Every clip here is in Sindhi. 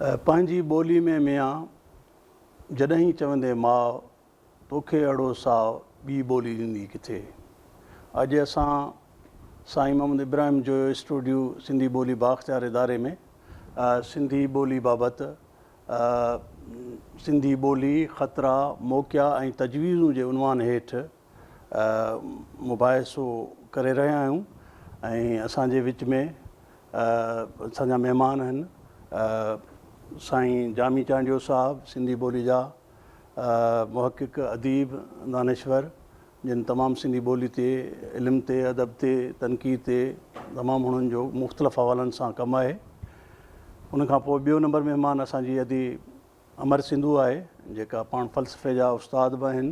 پنهنجي ٻولي ۾ ميان، جڏهين چوندي ماء، توکي اهڙو ساء ٻي ٻولي ڏيندي ڪٿي؟ اڄ اسان سائين محمد ابراهيم جويو اسٽوڊيو سنڌي ٻولي بااختيار اداري ۾ سنڌي ٻولي بابت سنڌي ٻولي، خطرا، موقعا ۽ تجويزون جي عنوان هيٺ مباحثو ڪري رهيا آهيون ۽ اسان جي وچ ۾ اسان جا مهمان آهن سائين جامي چانڊيو صاحب سنڌي ٻولي جا محقق اديب دانشور جن تمام سنڌي ٻولي تي علم تي ادب تي تنقيد تي تمام هنن جو مختلف حوالن سان ڪم آهي ان کان پوء ٻيو نمبر مهمان اسان جي ادي امر سنڌو آهي جيڪا پاڻ فلسفي جا استاد به آهن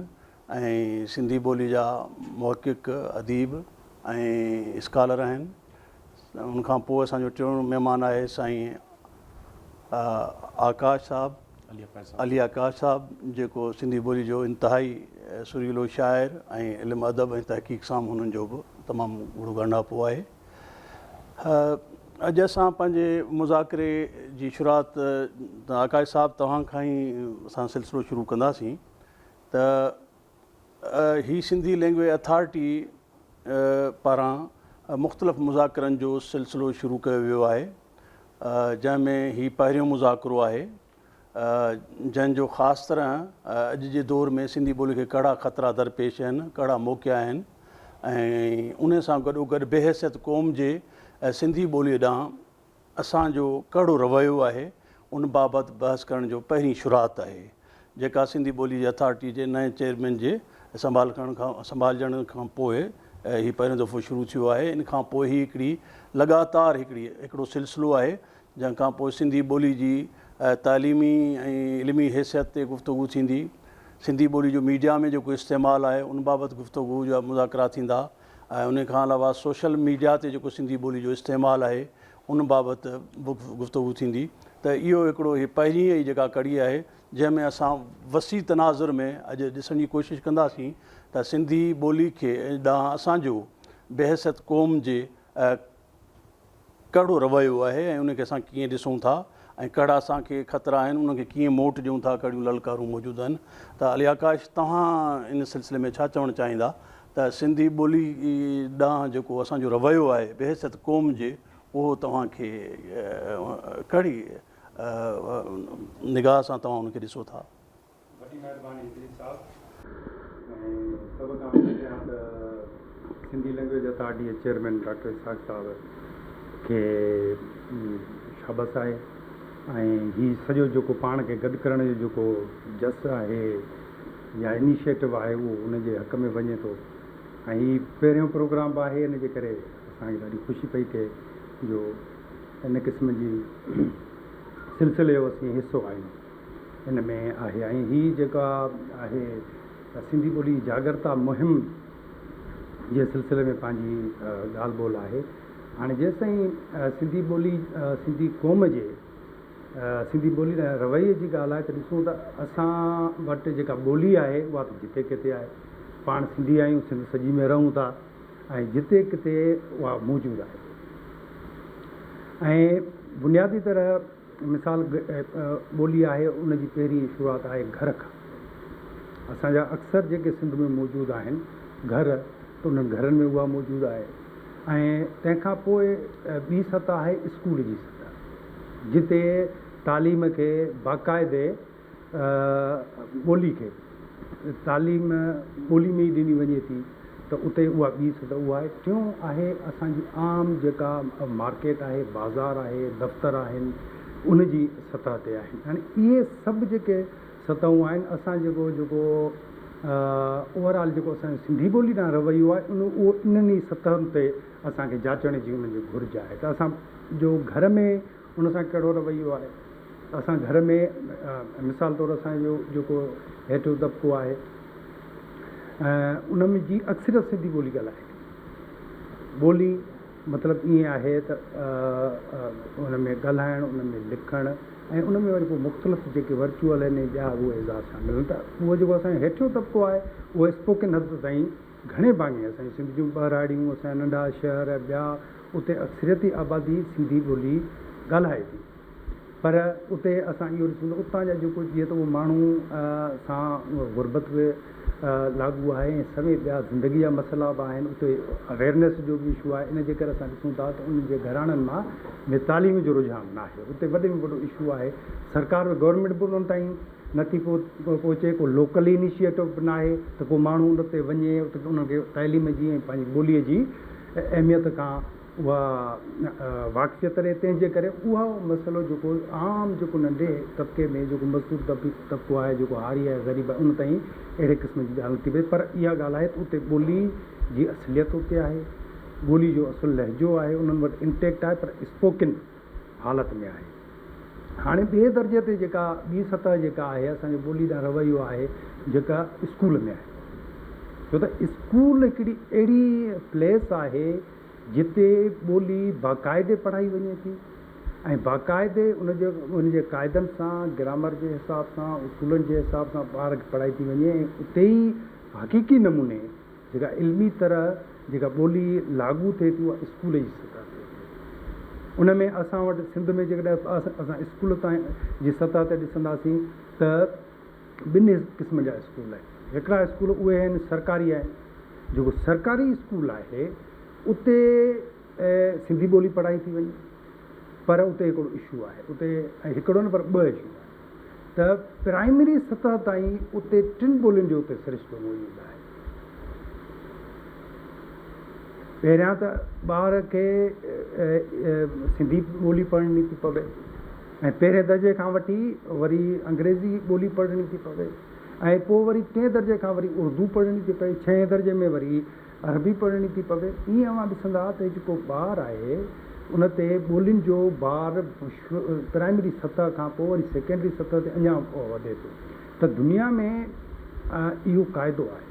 ۽ سنڌي ٻولي جا محقق، اديب ۽ اسڪالر آهن. ان کان پوء اسان جو ٽيون مهمان آهي سائين آڪاش صاحب، علي آڪاش صاحب جيڪو سنڌي ٻولي جو انتهائي سريلو شاعر ۽ علم ادب ۽ تحقيق سان هنن جو به تمام گهڻو ڳانڍاپو آهي. اڄ اسان پنهنجي مذاڪري جي شروعات آڪاش صاحب توهان کان ئي اسان سلسلو شروع ڪنداسين ته هي سنڌي لينگويج اٿارٽي پاران مختلف مذاڪرن جو سلسلو شروع ڪيو ويو آهي جنهن ۾ هي پهريون مذاڪرو آهي جنهن جو خاص طرح اڄ جي دور ۾ سنڌي ٻولي کي ڪهڙا خطرا درپيش آهن، ڪهڙا موقعا آهن ۽ انهي سان گڏوگڏ بحيثيت قوم جي سنڌي ٻوليء ڏانهن اسان جو ڪهڙو رويو آهي، ان بابت بحث ڪرڻ جو پهرين شروعات آهي، جيڪا سنڌي ٻولي جي اٿارٽي جي نئين چيئرمين جي سنڀال ڪرڻ کان سنڀالجڻ کان پوء هي پهريون دفعو شروع ٿيو آهي. ان کان پوء هي هڪڙي لڳاتار هڪڙي هڪڙو سلسلو آهي، جنهن کان پوء سنڌي ٻولي جي تعليمي ۽ علمي حيثيت تي گفتگو ٿيندي، سنڌي ٻولي جو ميڊيا ۾ جيڪو استعمال آهي ان بابت گفتگو جا مذاڪرا ٿيندا ۽ ان کان علاوه سوشل ميڊيا تي جيڪو سنڌي ٻولي جو استعمال آهي ان بابت به گفتگو ٿيندي ته اهو هڪڙو هي پهرين ئي جيڪا ڪڙي آهي جنهن ۾ اسان وسيع تناظر ۾ اڄ ڏسڻ جي ڪوشش ڪنداسين ته سنڌي ٻولي کي ڏانهن اسان جو بحيثيت قوم جي ڪهڙو رويو آهي ۽ ان کي اسان ڪيئن ڏسون ٿا ۽ ڪهڙا اسان کي خطرا آهن انهن کي ڪيئن موٽ ڏيون ٿا ڪهڙيون للڪارون موجود آهن ته علي آڪاش توهان ان سلسلي ۾ ڇا چوڻ چاهيندا ته سنڌي ٻولي ڏانهن جيڪو اسان جو رويو آهي بحيثيت قوم جي اهو توهان کي ڪهڙي نگاهه سان توهان ان کي ڏسو ٿا؟ وڏي مهرباني ادريس صاحب ۽ سڀ کان پهريان ته سنڌي لينگويج اٿارٽي جي چيئرمين ڊاڪٽر اسحاق صاحب کي شابس آهي ۽ هي سڄو جيڪو پاڻ کي گڏ ڪرڻ جو جيڪو جس آهي يا انيشيٽو آهي اهو ان جي حق ۾ وڃي ٿو ۽ هي پهريون پروگرام به آهي ان جي ڪري اسان کي ڏاڍي خوشي پئي ٿئي جو ان قسم جي سلسلي جو اسين حصو آهيون. ان ۾ آهي ۽ هي جيڪا آهي سنڌي ٻولي جاڳرتا مهم جي سلسلي ۾ پنهنجي ڳالهه ٻولهه آهي. هاڻي جيستائين سنڌي ٻولي سنڌي قوم جي سنڌي ٻولي لاء رويي جي ڳالهه آهي ته ڏسون ته اسان وٽ جيڪا ٻولي آهي اها ته جتي ڪٿي آهي. پاڻ سنڌي آهيون سنڌ سڄي ۾ رهون ٿا ۽ جتي ڪٿي اها موجود آهي ۽ بنيادي طرح مثال ٻولي آهي ان جي پهرين شروعات آهي گهر کان. اسان جا اڪثر جيڪي سنڌ ۾ موجود آهن گهر ته انهن گهرن ۾ اها موجود آهي ۽ تنهن کان پوء ٻي سطح آهي اسڪول جي سطح جتي تعليم کي باقاعدي ٻولي کي تعليم ٻولي ۾ ئي ڏني وڃي ٿي ته اتي اها ٻي سطح اها آهي. ٽيون آهي اسان جي عام جيڪا مارڪيٽ آهي، بازار آهي، دفتر آهن ان جي سطح تي آهن. هاڻي اهي سڀ جيڪي سطحون آهن اسان جيڪو جيڪو اوور آل جيڪو اسان جو سنڌي ٻولي ڏانهن رويو آهي ان اهو انهن ئي سطحن تي اسان کي جاچڻ جي ان جي گهرج آهي ته اسان جو گهر ۾ ان سان ڪهڙو رويو آهي. اسان گهر ۾ مثال طور اسان جو جيڪو هيٺيون طبقو آهي ان ۾ جي اڪثريت سنڌي ٻولي ڳالهائي ٿي. ٻولي مطلب ائين آهي ته ان ۾ ڳالهائڻ ان ۾ لکڻ ۽ ان ۾ وري پوء مختلف جيڪي ورچوئل آهن ۽ ٻيا اهي اظهار شامل آهن ته اهو جيڪو اسان جو هيٺيون طبقو آهي اهو اسپوڪن حد تائين گهڻي ڀاڱي اسان جون سنڌ جون ٻهراڙيون، اسان جا ننڍا شهر ۽ ٻيا اتي اڪثريتي آبادي سنڌي ٻولي ڳالهائي ٿي. پر اتي اسان اهو ڏسون ته اتان جا جيڪو جيئن ته اهو ماڻهو سان غربت به لاڳو آهي ۽ سوين ٻيا زندگي جا مسئلا به آهن اتي اويئرنيس جو به اشو آهي ان جي ڪري اسان ڏسون ٿا ته انهن جي گهراڻن مان ۾ تعليم جو رجحان ناهي اتي وڏي ۾ وڏو اشو آهي سرڪار به گورنمينٽ به انهن تائين نٿي پهچي ڪو لوڪل انيشيٽو به ناهي ته ڪو ماڻهو ان تي وڃي اتي انهن کي تعليم جي ۽ پنهنجي ٻوليء جي اهميت کان اها واقفيت رهي تنهن جي ڪري اهو مسئلو جيڪو عام جيڪو ننڍي طبقي ۾ جيڪو مزدور طبقو آهي جيڪو هاري آهي غريب آهي ان تائين اهڙي قسم جي ڳالهه نٿي پئي پر اها ڳالهه آهي ته اتي ٻولي جي اصليت اتي آهي ٻولي جو اصل لهجو آهي انهن وٽ انٽيڪٽ آهي پر اسپوڪن حالت ۾ آهي هاڻي ٻئي درجي تي جيڪا ٻي سطح جيڪا آهي اسان جو ٻولي ڏانهن رويو آهي جيڪا اسڪول ۾ آهي ڇو ته اسڪول هڪڙي اهڙي پليس آهي جتي ٻولي باقاعدي پڙهائي وڃي ٿي ۽ باقاعدي ان جي ان جي قاعدن سان گرامر جي حساب سان اصولن جي حساب سان ٻار کي پڙهائي ٿي وڃي ۽ اتي ئي حقيقي نموني جيڪا علمي طرح جيڪا ٻولي لاڳو ٿئي ٿي اها اسڪول جي سطح تي ٿئي ٿي. ان ۾ اسان وٽ سنڌ ۾ جيڪڏهن اسان اسڪول تائين جي سطح تي ڏسنداسين ته ٻن قسم جا اسڪول آهن. هڪڙا اسڪول اهي آهن سرڪاري آهن. جيڪو سرڪاري اسڪول آهي اتي سنڌي ٻولي پڙهائي ٿي وڃي پر اتي هڪڙو اشو آهي اتي هڪڙو نه پر ٻه اشو آهن ته پرائمري سطح تائين اتي ٽن ٻولين جو اتي سرشتو موجود آهي. پهريان ته ٻار کي سنڌي ٻولي پڙهڻي ٿي پوي. ۽ پهرين درجي کان وٺي وري انگريزي ٻولي پڙهڻي ٿي پوي ۽ پوء وري ٽئين درجي کان وري اردو پڙهڻي ٿي پئي، ڇهين درجي ۾ وري عربي پڙهڻي ٿي پوي. ائين اوهان ڏسندا ته جيڪو ٻار آهي ان تي ٻولين جو بار پرائمري سطح کان پوء وري سيڪنڊري سطح تي اڃا وڌي ٿو ته دنيا ۾ اهو قاعدو آهي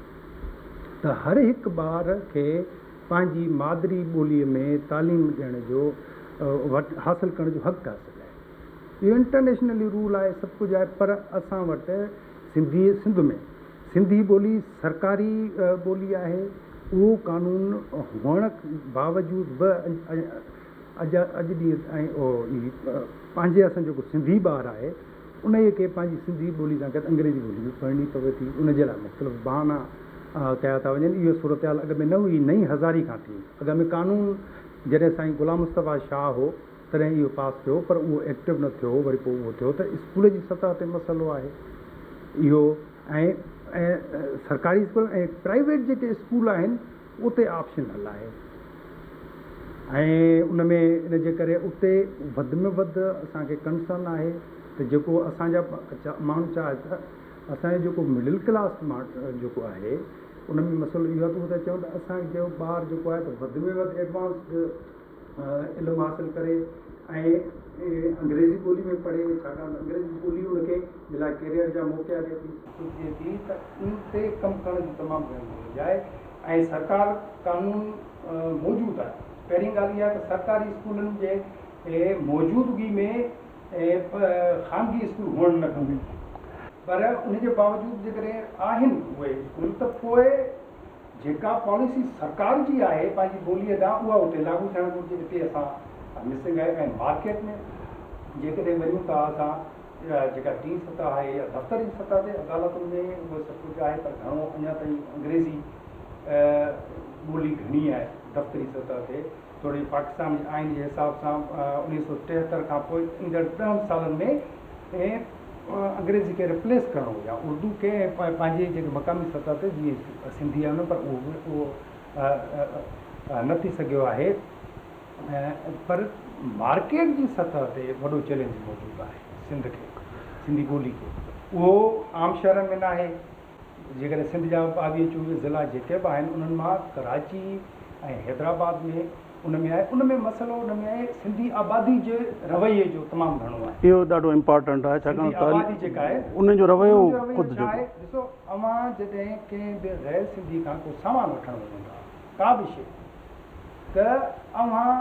ته هر هڪ ٻار کي پنهنجي مادري ٻوليء ۾ تعليم ڏيڻ جو حاصل ڪرڻ جو حق حاصل آهي. اهو انٽرنيشنلي رول آهي سڀ ڪجهه آهي پر اسان وٽ سنڌي سنڌ ۾ سنڌي ٻولي سرڪاري ٻولي آهي اهو قانون هئڻ باوجود به اڄ اڄ ڏينهن تائين پنهنجي اسان جيڪو سنڌي ٻار آهي انهيء کي پنهنجي سنڌي ٻولي سان گڏ انگريزي ٻولي به پڙهڻي پوي ٿي. ان جي لاء مختلف بهانا ڪيا ٿا وڃن. اها صورتحال اڳ ۾ نه هئي، نئين هزاري کان ٿي. اڳ ۾ قانون جڏهن سائين غلام مصطفيٰ شاهه هو، تڏهن اهو پاس ٿيو، پر اهو ايڪٽو نه ٿيو. وري پوء اهو ٿيو ته اسڪول جي سطح تي مسئلو آهي اهو ۽ سرڪاري اسڪول ۽ پرائيويٽ جيڪي اسڪول آهن، اتي آپشنل آهي ۽ ان ۾ ان جي ڪري اتي وڌ ۾ وڌ اسان کي ڪنسرن آهي ته جيڪو اسان جا ماڻهو چاهي ته اسان جو جيڪو مڊل ڪلاس جيڪو آهي ان ۾ مسئلو اهو آهي ته هو ٿا چون ته اسان جو ٻار جيڪو آهي ته وڌ ۾ وڌ ايڊوانسڊ علم حاصل ڪري ۽ انگريزي ٻولي ۾ پڙهي ڇاڪاڻ ته انگريزي ٻولي ان کي جي لاء ڪيريئر جا موقعا ڏئي ٿي سڀ ڪجهه ڏئي ٿي ته ان تي ڪم ڪرڻ جي تمام گهڻي گهرج آهي ۽ سرڪار قانون موجود آهي پهرين ڳالهه اها ته سرڪاري اسڪولن جي موجودگي ۾ خانگي اسڪول هئڻ نه کپي پر ان جي باوجود جيڪڏهن آهن اهي اسڪول ته پوء جيڪا پاليسي سرڪار جي آهي پنهنجي ٻوليء ڏانهن اها اتي لاڳو ٿيڻ گهرجي اتي اسان مسنگ آهي ۽ مارڪيٽ ۾ جيڪڏهن وڃون ٿا اسان جيڪا ٽين سطح آهي يا دفتر جي سطح تي عدالتن ۾ اهو سڀ ڪجهه آهي پر گهڻو اڃا تائين انگريزي ٻولي گهڻي آهي دفتري سطح تي توڙي پاڪستان جي آئين جي حساب سان 1973 کان پوء ايندڙ ڏهن سالن ۾ انگريزي کي رپليس ڪرڻو يا اردو کي ۽ پنهنجي جيڪي مقامي سطح تي جيئن سنڌي آهي پر اهو به اهو نه ٿي سگهيو آهي پر مارڪيٽ جي سطح تي وڏو چئلينج موجود آهي سنڌ کي سنڌي ٻولي کي اهو عام شهرن ۾ ناهي جيڪڏهن سنڌ جا ٻاويهه چوويهه ضلعا جيڪي به آهن انهن مان ڪراچي ۽ حيدرآباد ۾ ان ۾ آهي ان ۾ مسئلو ان ۾ آهي سنڌي آبادي جي رويي جو تمام گهڻو آهي. اهو ڏاڍو امپارٽنٽ آهي ڇاڪاڻ سنڌي ته آبادي جيڪا آهي انهن جو رويو انهن جو رويو خود ڇا جيڪو. آهي ڏسو اوهان جڏهن ڪنهن به غير سنڌي کان ڪو سامان وٺڻ وڃو ٿا ڪا به شيء ته اوهان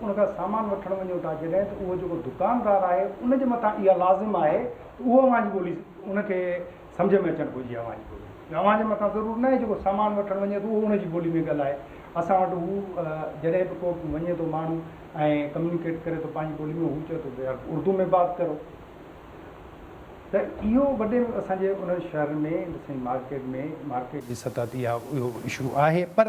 ان کان سامان وٺڻ وڃو ٿا جڏهن ته اهو جيڪو دڪاندار آهي ان جي مٿان اها لازم آهي ته اهو اوهان جي ٻولي ان کي سمجهه ۾ اچڻ گهرجي اوهان جي ٻولي اوهان جي مٿان ضرور ناهي جيڪو سامان وٺڻ وڃي ٿو اهو ان جي ٻولي ۾ ڳالهائي. اسان وٽ هو جڏهن به ڪو وڃي ٿو ماڻهو ۽ ڪميونيڪيٽ ڪري ٿو پنهنجي ٻولي ۾ هو چئي ٿو ته يار اردو ۾ بات ڪرو ته اهو وڏي اسان جي انهن شهرن ۾ اسان جي مارڪيٽ ۾ مارڪيٽ جي سطح تي اها اهو اشو آهي پر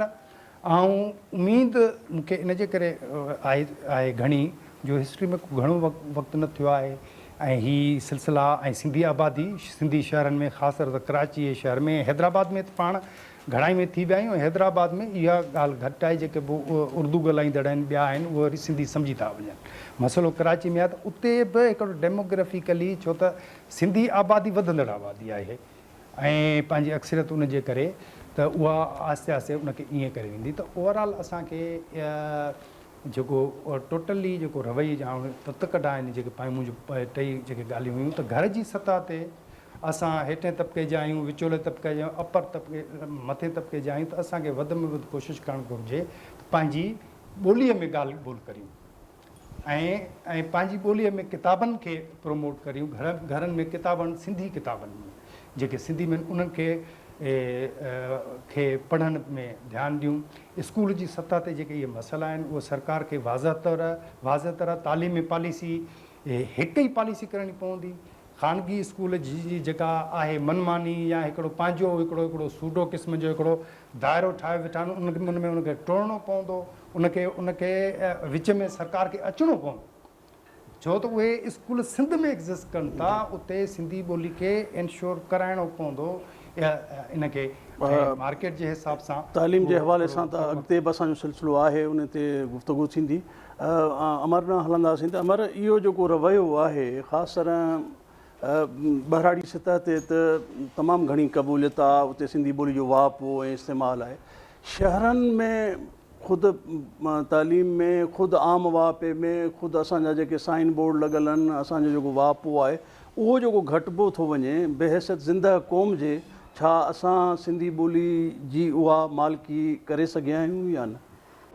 آئون اميد مون کي ان جي ڪري آهي آهي گهڻي جو هسٽري ۾ ڪو گهڻو وقت نه ٿيو آهي ۽ هي سلسلا ۽ سنڌي آبادي سنڌي شهرن ۾ خاص طور ته ڪراچي جي شهر ۾ حيدرآباد ۾ ته پاڻ گهڻائي ۾ ٿي ويا آهيون ۽ حيدرآباد ۾ اها ڳالهه گهٽ آهي جيڪي به اردو ڳالهائيندڙ آهن ٻيا آهن اهي وري سنڌي سمجهي ٿا وڃن. مسئلو ڪراچي ۾ آهي ته اتي به هڪڙو ڊيموگرافيڪلي ڇو ته سنڌي آبادي وڌندڙ آبادي آهي ۽ پنهنجي اڪثريت ان جي ڪري ته اها آهستي آهستي ان کي ائين ڪري ويندي ته اوور آل اسان کي جيڪو ٽوٽلي جيڪو رويي جا آئون تت ڪڍان آهن جيڪي منهنجون ٽئي جيڪي ڳالهيون هيون ته گهر جي سطح تي اسان هيٺئين طبقي جا آهيون، وچولي طبقي جا آهيون، اپر طبقي، مٿئين طبقي جا آهيون ته اسان کي وڌ ۾ وڌ ڪوشش ڪرڻ گهرجي ته پنهنجي ٻوليء ۾ ڳالهه ٻولهه ڪريون ۽ ۽ پنهنجي ٻوليء ۾ ڪتابن کي پروموٽ ڪريون، گهر گهرن ۾ ڪتابن سنڌي ڪتابن ۾ جيڪي سنڌي ۾ آهن انهن کي کي پڙهڻ ۾ ڌيان ڏيون، اسڪول جي سطح تي جيڪي اهي مسئلا آهن اهي سرڪار کي واضح طور واضح طرح تعليمي پاليسي هڪ ئي پاليسي ڪرڻي پوندي. خانگي اسڪول جي جيڪا آهي من ماني يا هڪڙو پنهنجو هڪڙو هڪڙو سوڊو قسم جو هڪڙو دائرو ٺاهيو ويٺا آهن ان ان ۾ ان کي ٽوڙڻو پوندو ان کي ان کي وچ ۾ سرڪار کي اچڻو پوندو ڇو ته اهي اسڪول سنڌ ۾ ايگزسٽ ڪن ٿا اتي سنڌي ٻولي کي انشور ڪرائڻو پوندو ان کي ۽ مارڪيٽ جي حساب سان تعليم جي حوالي سان ته اڳتي به اسان جو سلسلو آهي ان تي گفتگو ٿيندي. امر ڏانهن هلنداسين ته امر اهو جيڪو رويو آهي خاص طرح ٻهراڙي سطح تي ته تمام گهڻي قبوليت آهي اتي سنڌي ٻولي جو واهپو ۽ استعمال آهي شهرن ۾ خود تعليم ۾ خود عام واهپي ۾ خود اسان جا جيڪي سائن بورڊ لڳل آهن اسان جو جيڪو واهپو آهي اهو جيڪو گهٽبو ٿو وڃي بحيثيت زندهه قوم جي ڇا اسان سنڌي ٻولي جي اها مالڪي ڪري سگهيا آهيون يا نه؟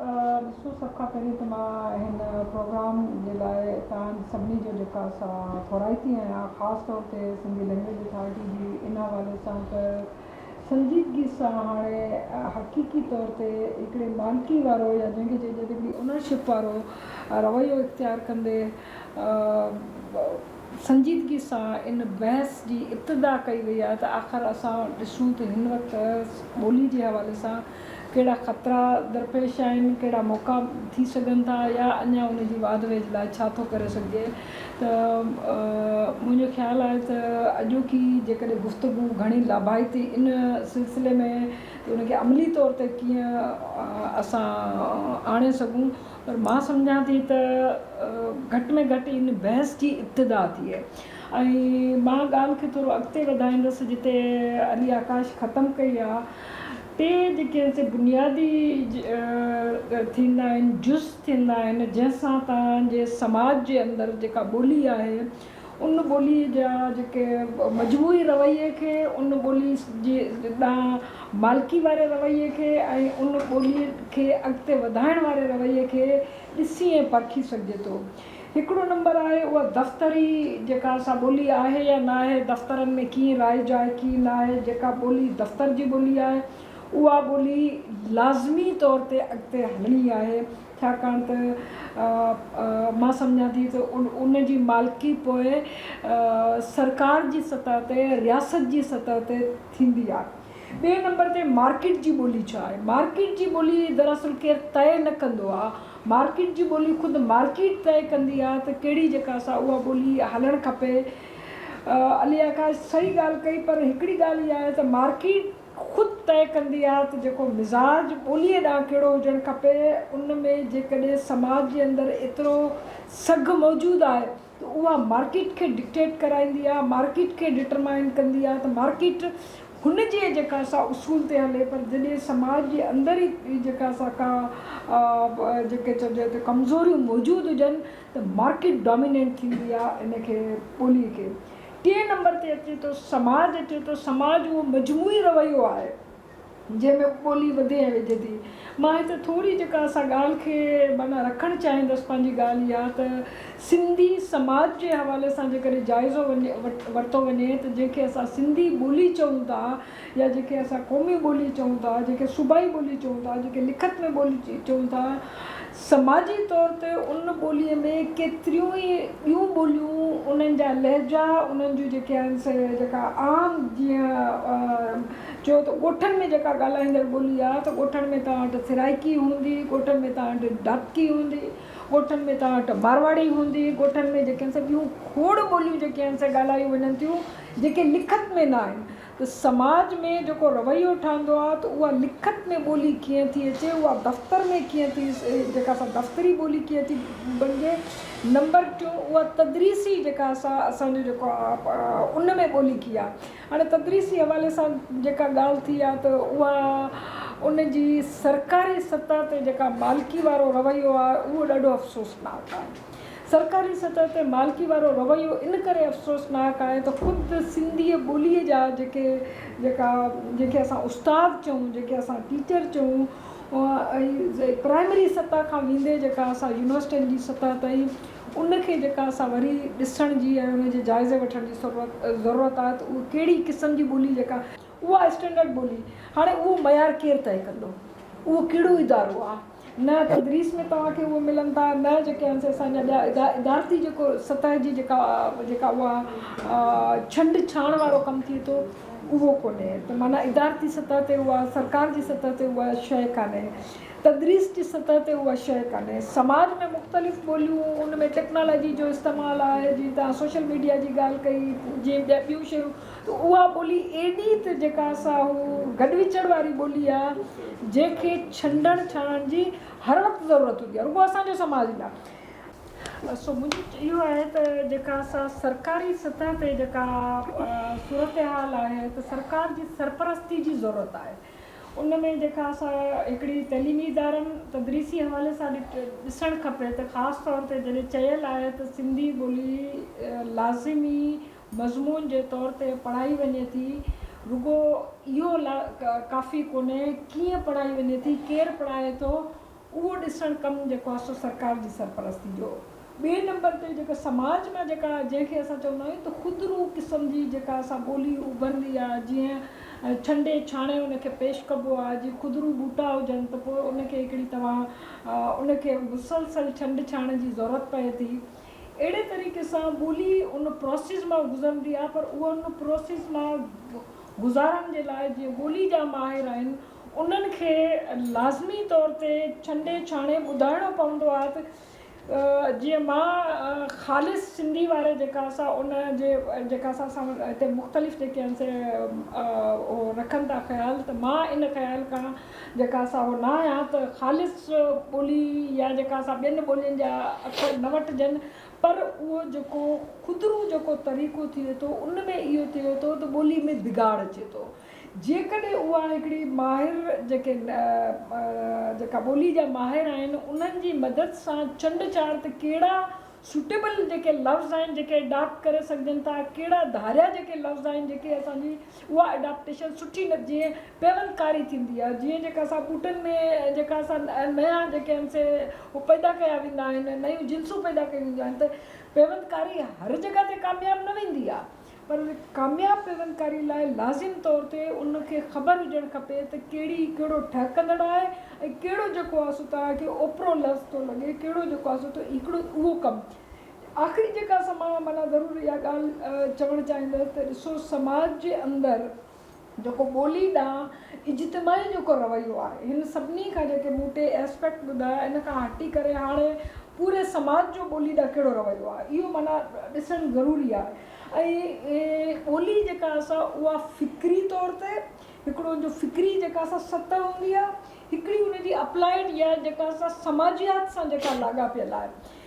ڏسو سڀ کان پهرين ته مان هن پروگرام جي لاء توهان سڀني جو جيڪا سا ٿورائتي آهيان خاص طور تي سنڌي لينگويج اٿارٽي جي ان حوالي سان ته سنجيدگي سان هاڻي حقيقي طور تي هڪڙي مالڪي وارو يا جنهن کي چئجي ته هڪڙي اونرشپ وارو رويو اختيار ڪندي سنجيدگي سان ان بحث جي ابتدا ڪئي وئي آهي ته آخر اسان ڏسون ته هن وقت ٻولي جي حوالي سان ڪهڙا خطرا درپيش آهن، ڪهڙا موقعا ٿي سگهن ٿا يا اڃا ان جي واڌ ويجهه لاء ڇا ٿو ڪري سگهجي ته منهنجو خيال آهي ته اڄوڪي جيڪڏهن گفتگو گهڻي لاڀائتي ان سلسلي ۾ ته ان کي عملي طور تي ڪيئن اسان آڻي سگهون پر مان سمجهان ٿي ته گهٽ ۾ گهٽ ان بحث جي ابتدا ٿئي ۽ مان ڳالهه کي ٿورو اڳتي وڌائيندس جتي علي آڪاش ختم ڪئي آهي ٽي جيڪي سي بنيادي ٿيندا آهن جز ٿيندا آهن جنهن سان توهان جي سماج جي اندر جيڪا ٻولي آهي ان ٻولي جا جيڪي مجموعي رويي کي ان ٻولي جي ڏانهن مالڪي واري رويي کي ۽ ان ٻولي کي اڳتي وڌائڻ واري رويي کي ڏسي ۽ پرکي سگهجي ٿو. هڪڙو نمبر آهي اها دفتري جيڪا سا ٻولي آهي يا نه آهي، دفترن ۾ ڪيئن رائج آهي ڪيئن نه آهي، جيڪا ٻولي دفتر جي ٻولي آهي اها ٻولي لازمي طور تي اڳتي هلڻي آهي ڇاڪاڻ ته مان سمجهان ٿي ته ان جي مالڪي پوء سرڪار جي سطح تي رياست جي سطح تي ٿيندي آهي. ٻئي نمبر تي مارڪيٽ جي ٻولي ڇا آهي؟ مارڪيٽ جي ٻولي دراصل ڪير طئي نه ڪندو آهي. مارڪيٽ جي ٻولي خود مارڪيٽ طئي ڪندي آهي ته ڪهڙي جيڪا سا اها ٻولي هلڻ کپي. علي آڪاش صحيح ڳالهه ڪئي پر هڪڙي ڳالهه اها آهي ته مارڪيٽ خود طئي ڪندي آهي ته جيڪو مزاج ٻوليء ڏانهن ڪهڙو هجڻ کپي ان ۾ جيڪڏهن سماج جي اندر ايترو سگهه موجود آهي ته اها مارڪيٽ کي ڊڪٽيٽ ڪرائيندي آهي، مارڪيٽ کي ڊٽرمائن ڪندي آهي ته مارڪيٽ هن جي جيڪا سا اصول تي هلي پر جڏهن سماج جي اندر ئي جيڪا سا ڪا جيڪي چئجي ته ڪمزوريون موجود هجن ته مارڪيٽ ڊامينينٽ ٿيندي آهي ان کي ٻولي کي ٽئين نمبر تي اچي ٿو سماج اچي ٿو سماج اهو مجموعي رويو آهي. جنهن ۾ ٻولي وڌي ۽ ويجهي ٿي. مان هتي ٿوري جيڪا اسان ڳالهه کي معنيٰ رکڻ چاهيندس پنهنجي ڳالهه اها ته سنڌي سماج جي حوالي سان جيڪڏهن جائزو وڃي ورتو وڃي ته جنهن کي اسان سنڌي ٻولي چئون ٿا يا جنهن کي اسان قومي ٻولي چئون ٿا جنهن کي صوبائي ٻولي چئون ٿا جنهن کي لکت ۾ ٻولي چئون ٿا سماجي طور تي ان ٻوليء ۾ ڪيتريون ئي ٻيون ٻوليون، انهن جا لهجا، انهن جون جيڪي آهن سي جيڪا عام جيئن چئو ته ڳوٺن ۾ جيڪا ڳالهائيندڙ ٻولي آهي ته ڳوٺن ۾ توهان وٽ سرائيڪي هوندي، ڳوٺن ۾ توهان وٽ ڍاٽڪي هوندي، ڳوٺن ۾ توهان وٽ مارواڙي هوندي، ڳوٺن ۾ جيڪي آهن سي ٻيون کوڙ ٻوليون جيڪي آهن سي ڳالهايون وڃن ٿيون جيڪي لکت ۾ نه آهن. ته سماج ۾ جيڪو رويو ٺهندو آهي ته اها لکت ۾ ٻولي ڪيئن ٿي اچي، اها دفتر ۾ ڪيئن ٿي جيڪا سا دفتري ٻولي ڪيئن ٿي بڻجي، نمبر ٽيون اها تدريسي جيڪا سا اسان جو جيڪو آهي ان ۾ ٻولي ڪيئن آهي. هاڻي تدريسي حوالي سان جيڪا ڳالهه ٿي آهي ته اها ان جي سرڪاري سطح تي جيڪا مالڪي وارو رويو آهي اهو ڏاڍو افسوسناڪ آهي. سرڪاري سطح تي مالڪي وارو رويو ان ڪري افسوسناڪ آهي ته خود سنڌيء ٻوليء جا جيڪي جيڪا جنهن کي اسان استاد چئون جنهن کي اسان ٽيچر چئون ۽ پرائمري سطح کان ويندي جيڪا اسان يونيورسٽين جي سطح تائين ان کي جيڪا اسان وري ڏسڻ جي ۽ ان جي جائزي وٺڻ جي ضرورت آهي ته اهو ڪهڙي قسم جي ٻولي جيڪا اها اسٽينڊرڊ ٻولي هاڻي اهو معيار ڪير طئي ڪندو اهو ڪهڙو ادارو آهي نه تدريس ۾ توهان کي اهي ملن ٿا نه جيڪي آهن سي اسان جا ٻيا ادارتي جيڪو سطح جي جيڪا جيڪا اها ڇنڊ ڇاڻ وارو ڪم ٿئي ٿو اهو ڪونهي ته معنيٰ ادارتي سطح تي اها سرڪار جي سطح تي اها شيء ڪانهي تدريس جي سطح تي اها شيء ڪانهي سماج ۾ مختلف ٻوليون ان ۾ ٽيڪنالاجي جو استعمال آهي جيئن توهان سوشل ميڊيا جي ڳالهه ڪئي جيئن ٻيون شيون ته اها ٻولي ايڏي ته جيڪا سا هو گڏ وچڙ واري ٻولي آ جنهن کي ڇنڊڻ ڇاڻڻ جي هر وقت ضرورت هوندي آ رڳو اسان جو سماج نه. سو منهنجو اهو آهي ته جيڪا سا سرڪاري سطح تي جيڪا صورتحال آهي ته سرڪار جي سرپرستي جي ضرورت آهي ان ۾ جيڪا سا هڪڙي تعليمي ادارن تدريسي حوالي سان ڏسڻ کپي ته خاص طور تي جڏهن چيل آهي ته سنڌي ٻولي لازمي مضمون جي طور تي پڙهائي وڃي ٿي، رڳو اهو ڪافي ڪونهي، ڪيئن پڙهائي وڃي ٿي، ڪير پڙهائي ٿو، اهو ڏسڻ ڪم جيڪو آهي سو سرڪار جي سرپرستي جو. ٻئي نمبر تي جيڪو سماج مان جيڪا جنهن کي اسان چوندا آهيون ته خود رو قسم جي جيڪا اسان ٻولي اڀرندي آهي جيئن ڇنڊي ڇاڻي ان کي پيش ڪبو آهي جيئن خود رو ٻوٽا هجن ته پوء ان کي هڪڙي توهان ان کي مسلسل ڇنڊ ڇاڻ جي ضرورت پئي ٿي. اهڙي طريقي سان ٻولي ان پروسيس مان گذرندي آهي پر اهو ان پروسيس مان گذارڻ جي لاء جيئن ٻولي جا ماهر آهن انهن کي لازمي طور تي ڇنڊي ڇاڻي ٻڌائڻو پوندو آهي ته جيئن مان خالص سنڌي واري جيڪا سا ان جي جيڪا سا اسان هتي مختلف جيڪي آهن سي اهو رکن ٿا خيال ته مان ان خيال کان جيڪا سا اهو نه آهيان ته خالص ٻولي يا جيڪا سا ٻين ٻولين جا اکر نه وٺجن پر اهو جيڪو خودرو جيڪو طريقو ٿئي ٿو ان ۾ اهو ٿئي ٿو ته ٻولي ۾ بگاڙ اچي ٿو جيڪڏهن اها هڪڙي ماهر جيڪي جيڪا ٻولي جا ماهر آهن انهن جي مدد سان چنڊ چاڙ ته ڪهڙا سوٽيبل جيڪي لفظ آهن جيڪي اڊاپٽ ڪري سگهجن ٿا ڪهڙا ڌاريا جيڪي لفظ آهن جيڪي اسان جي اها اڊاپٽيشن سٺي نه جيئن پيوندڪاري ٿيندي آهي جيئن جيڪا اسان ٻوٽن ۾ جيڪا اسان نيا جيڪي آهن سي هو پيدا ڪيا ويندا آهن نيون جنسون پيدا ڪيون وينديون آهن ته پيوندڪاري هر جڳهه تي ڪامياب نه ويندي آهي پر ڪامياب پيوندڪاري لاء لازم طور تي ان کي خبر هجڻ کپي ته ڪهڙي ڪهڙو ٺهڪندڙ آهي ۽ ڪهڙو جيڪو آهي سو توهان کي اوپرو لفظ ٿو لڳي ڪهڙو جيڪو آهي سو ته هڪڙو اهو ڪم آخري جيڪا سا مان معنيٰ ضرور اها ڳالهه چوڻ چاهيندس ته ڏسو سماج جي اندر جيڪو ٻولي ڏانهن اجتماعي جيڪو رويو آهي هن سڀني کان جيڪي مون ٽي اسپيڪٽ ٻڌايا ان کان هٽي ڪري هاڻي پوري سماج جو ٻولي ڏانهن ڪهڙو رويو آهي اهو معنيٰ ڏسڻ ضروري آهي ۽ ٻولي جيڪا آهي سا اها فڪري طور تي هڪڙو ان جو فڪري جيڪا سا سطح هوندي آهي هڪڙي ان جي اپلائيڊ يا جيڪا سا سماجيات سان جيڪا لاڳاپيل آهي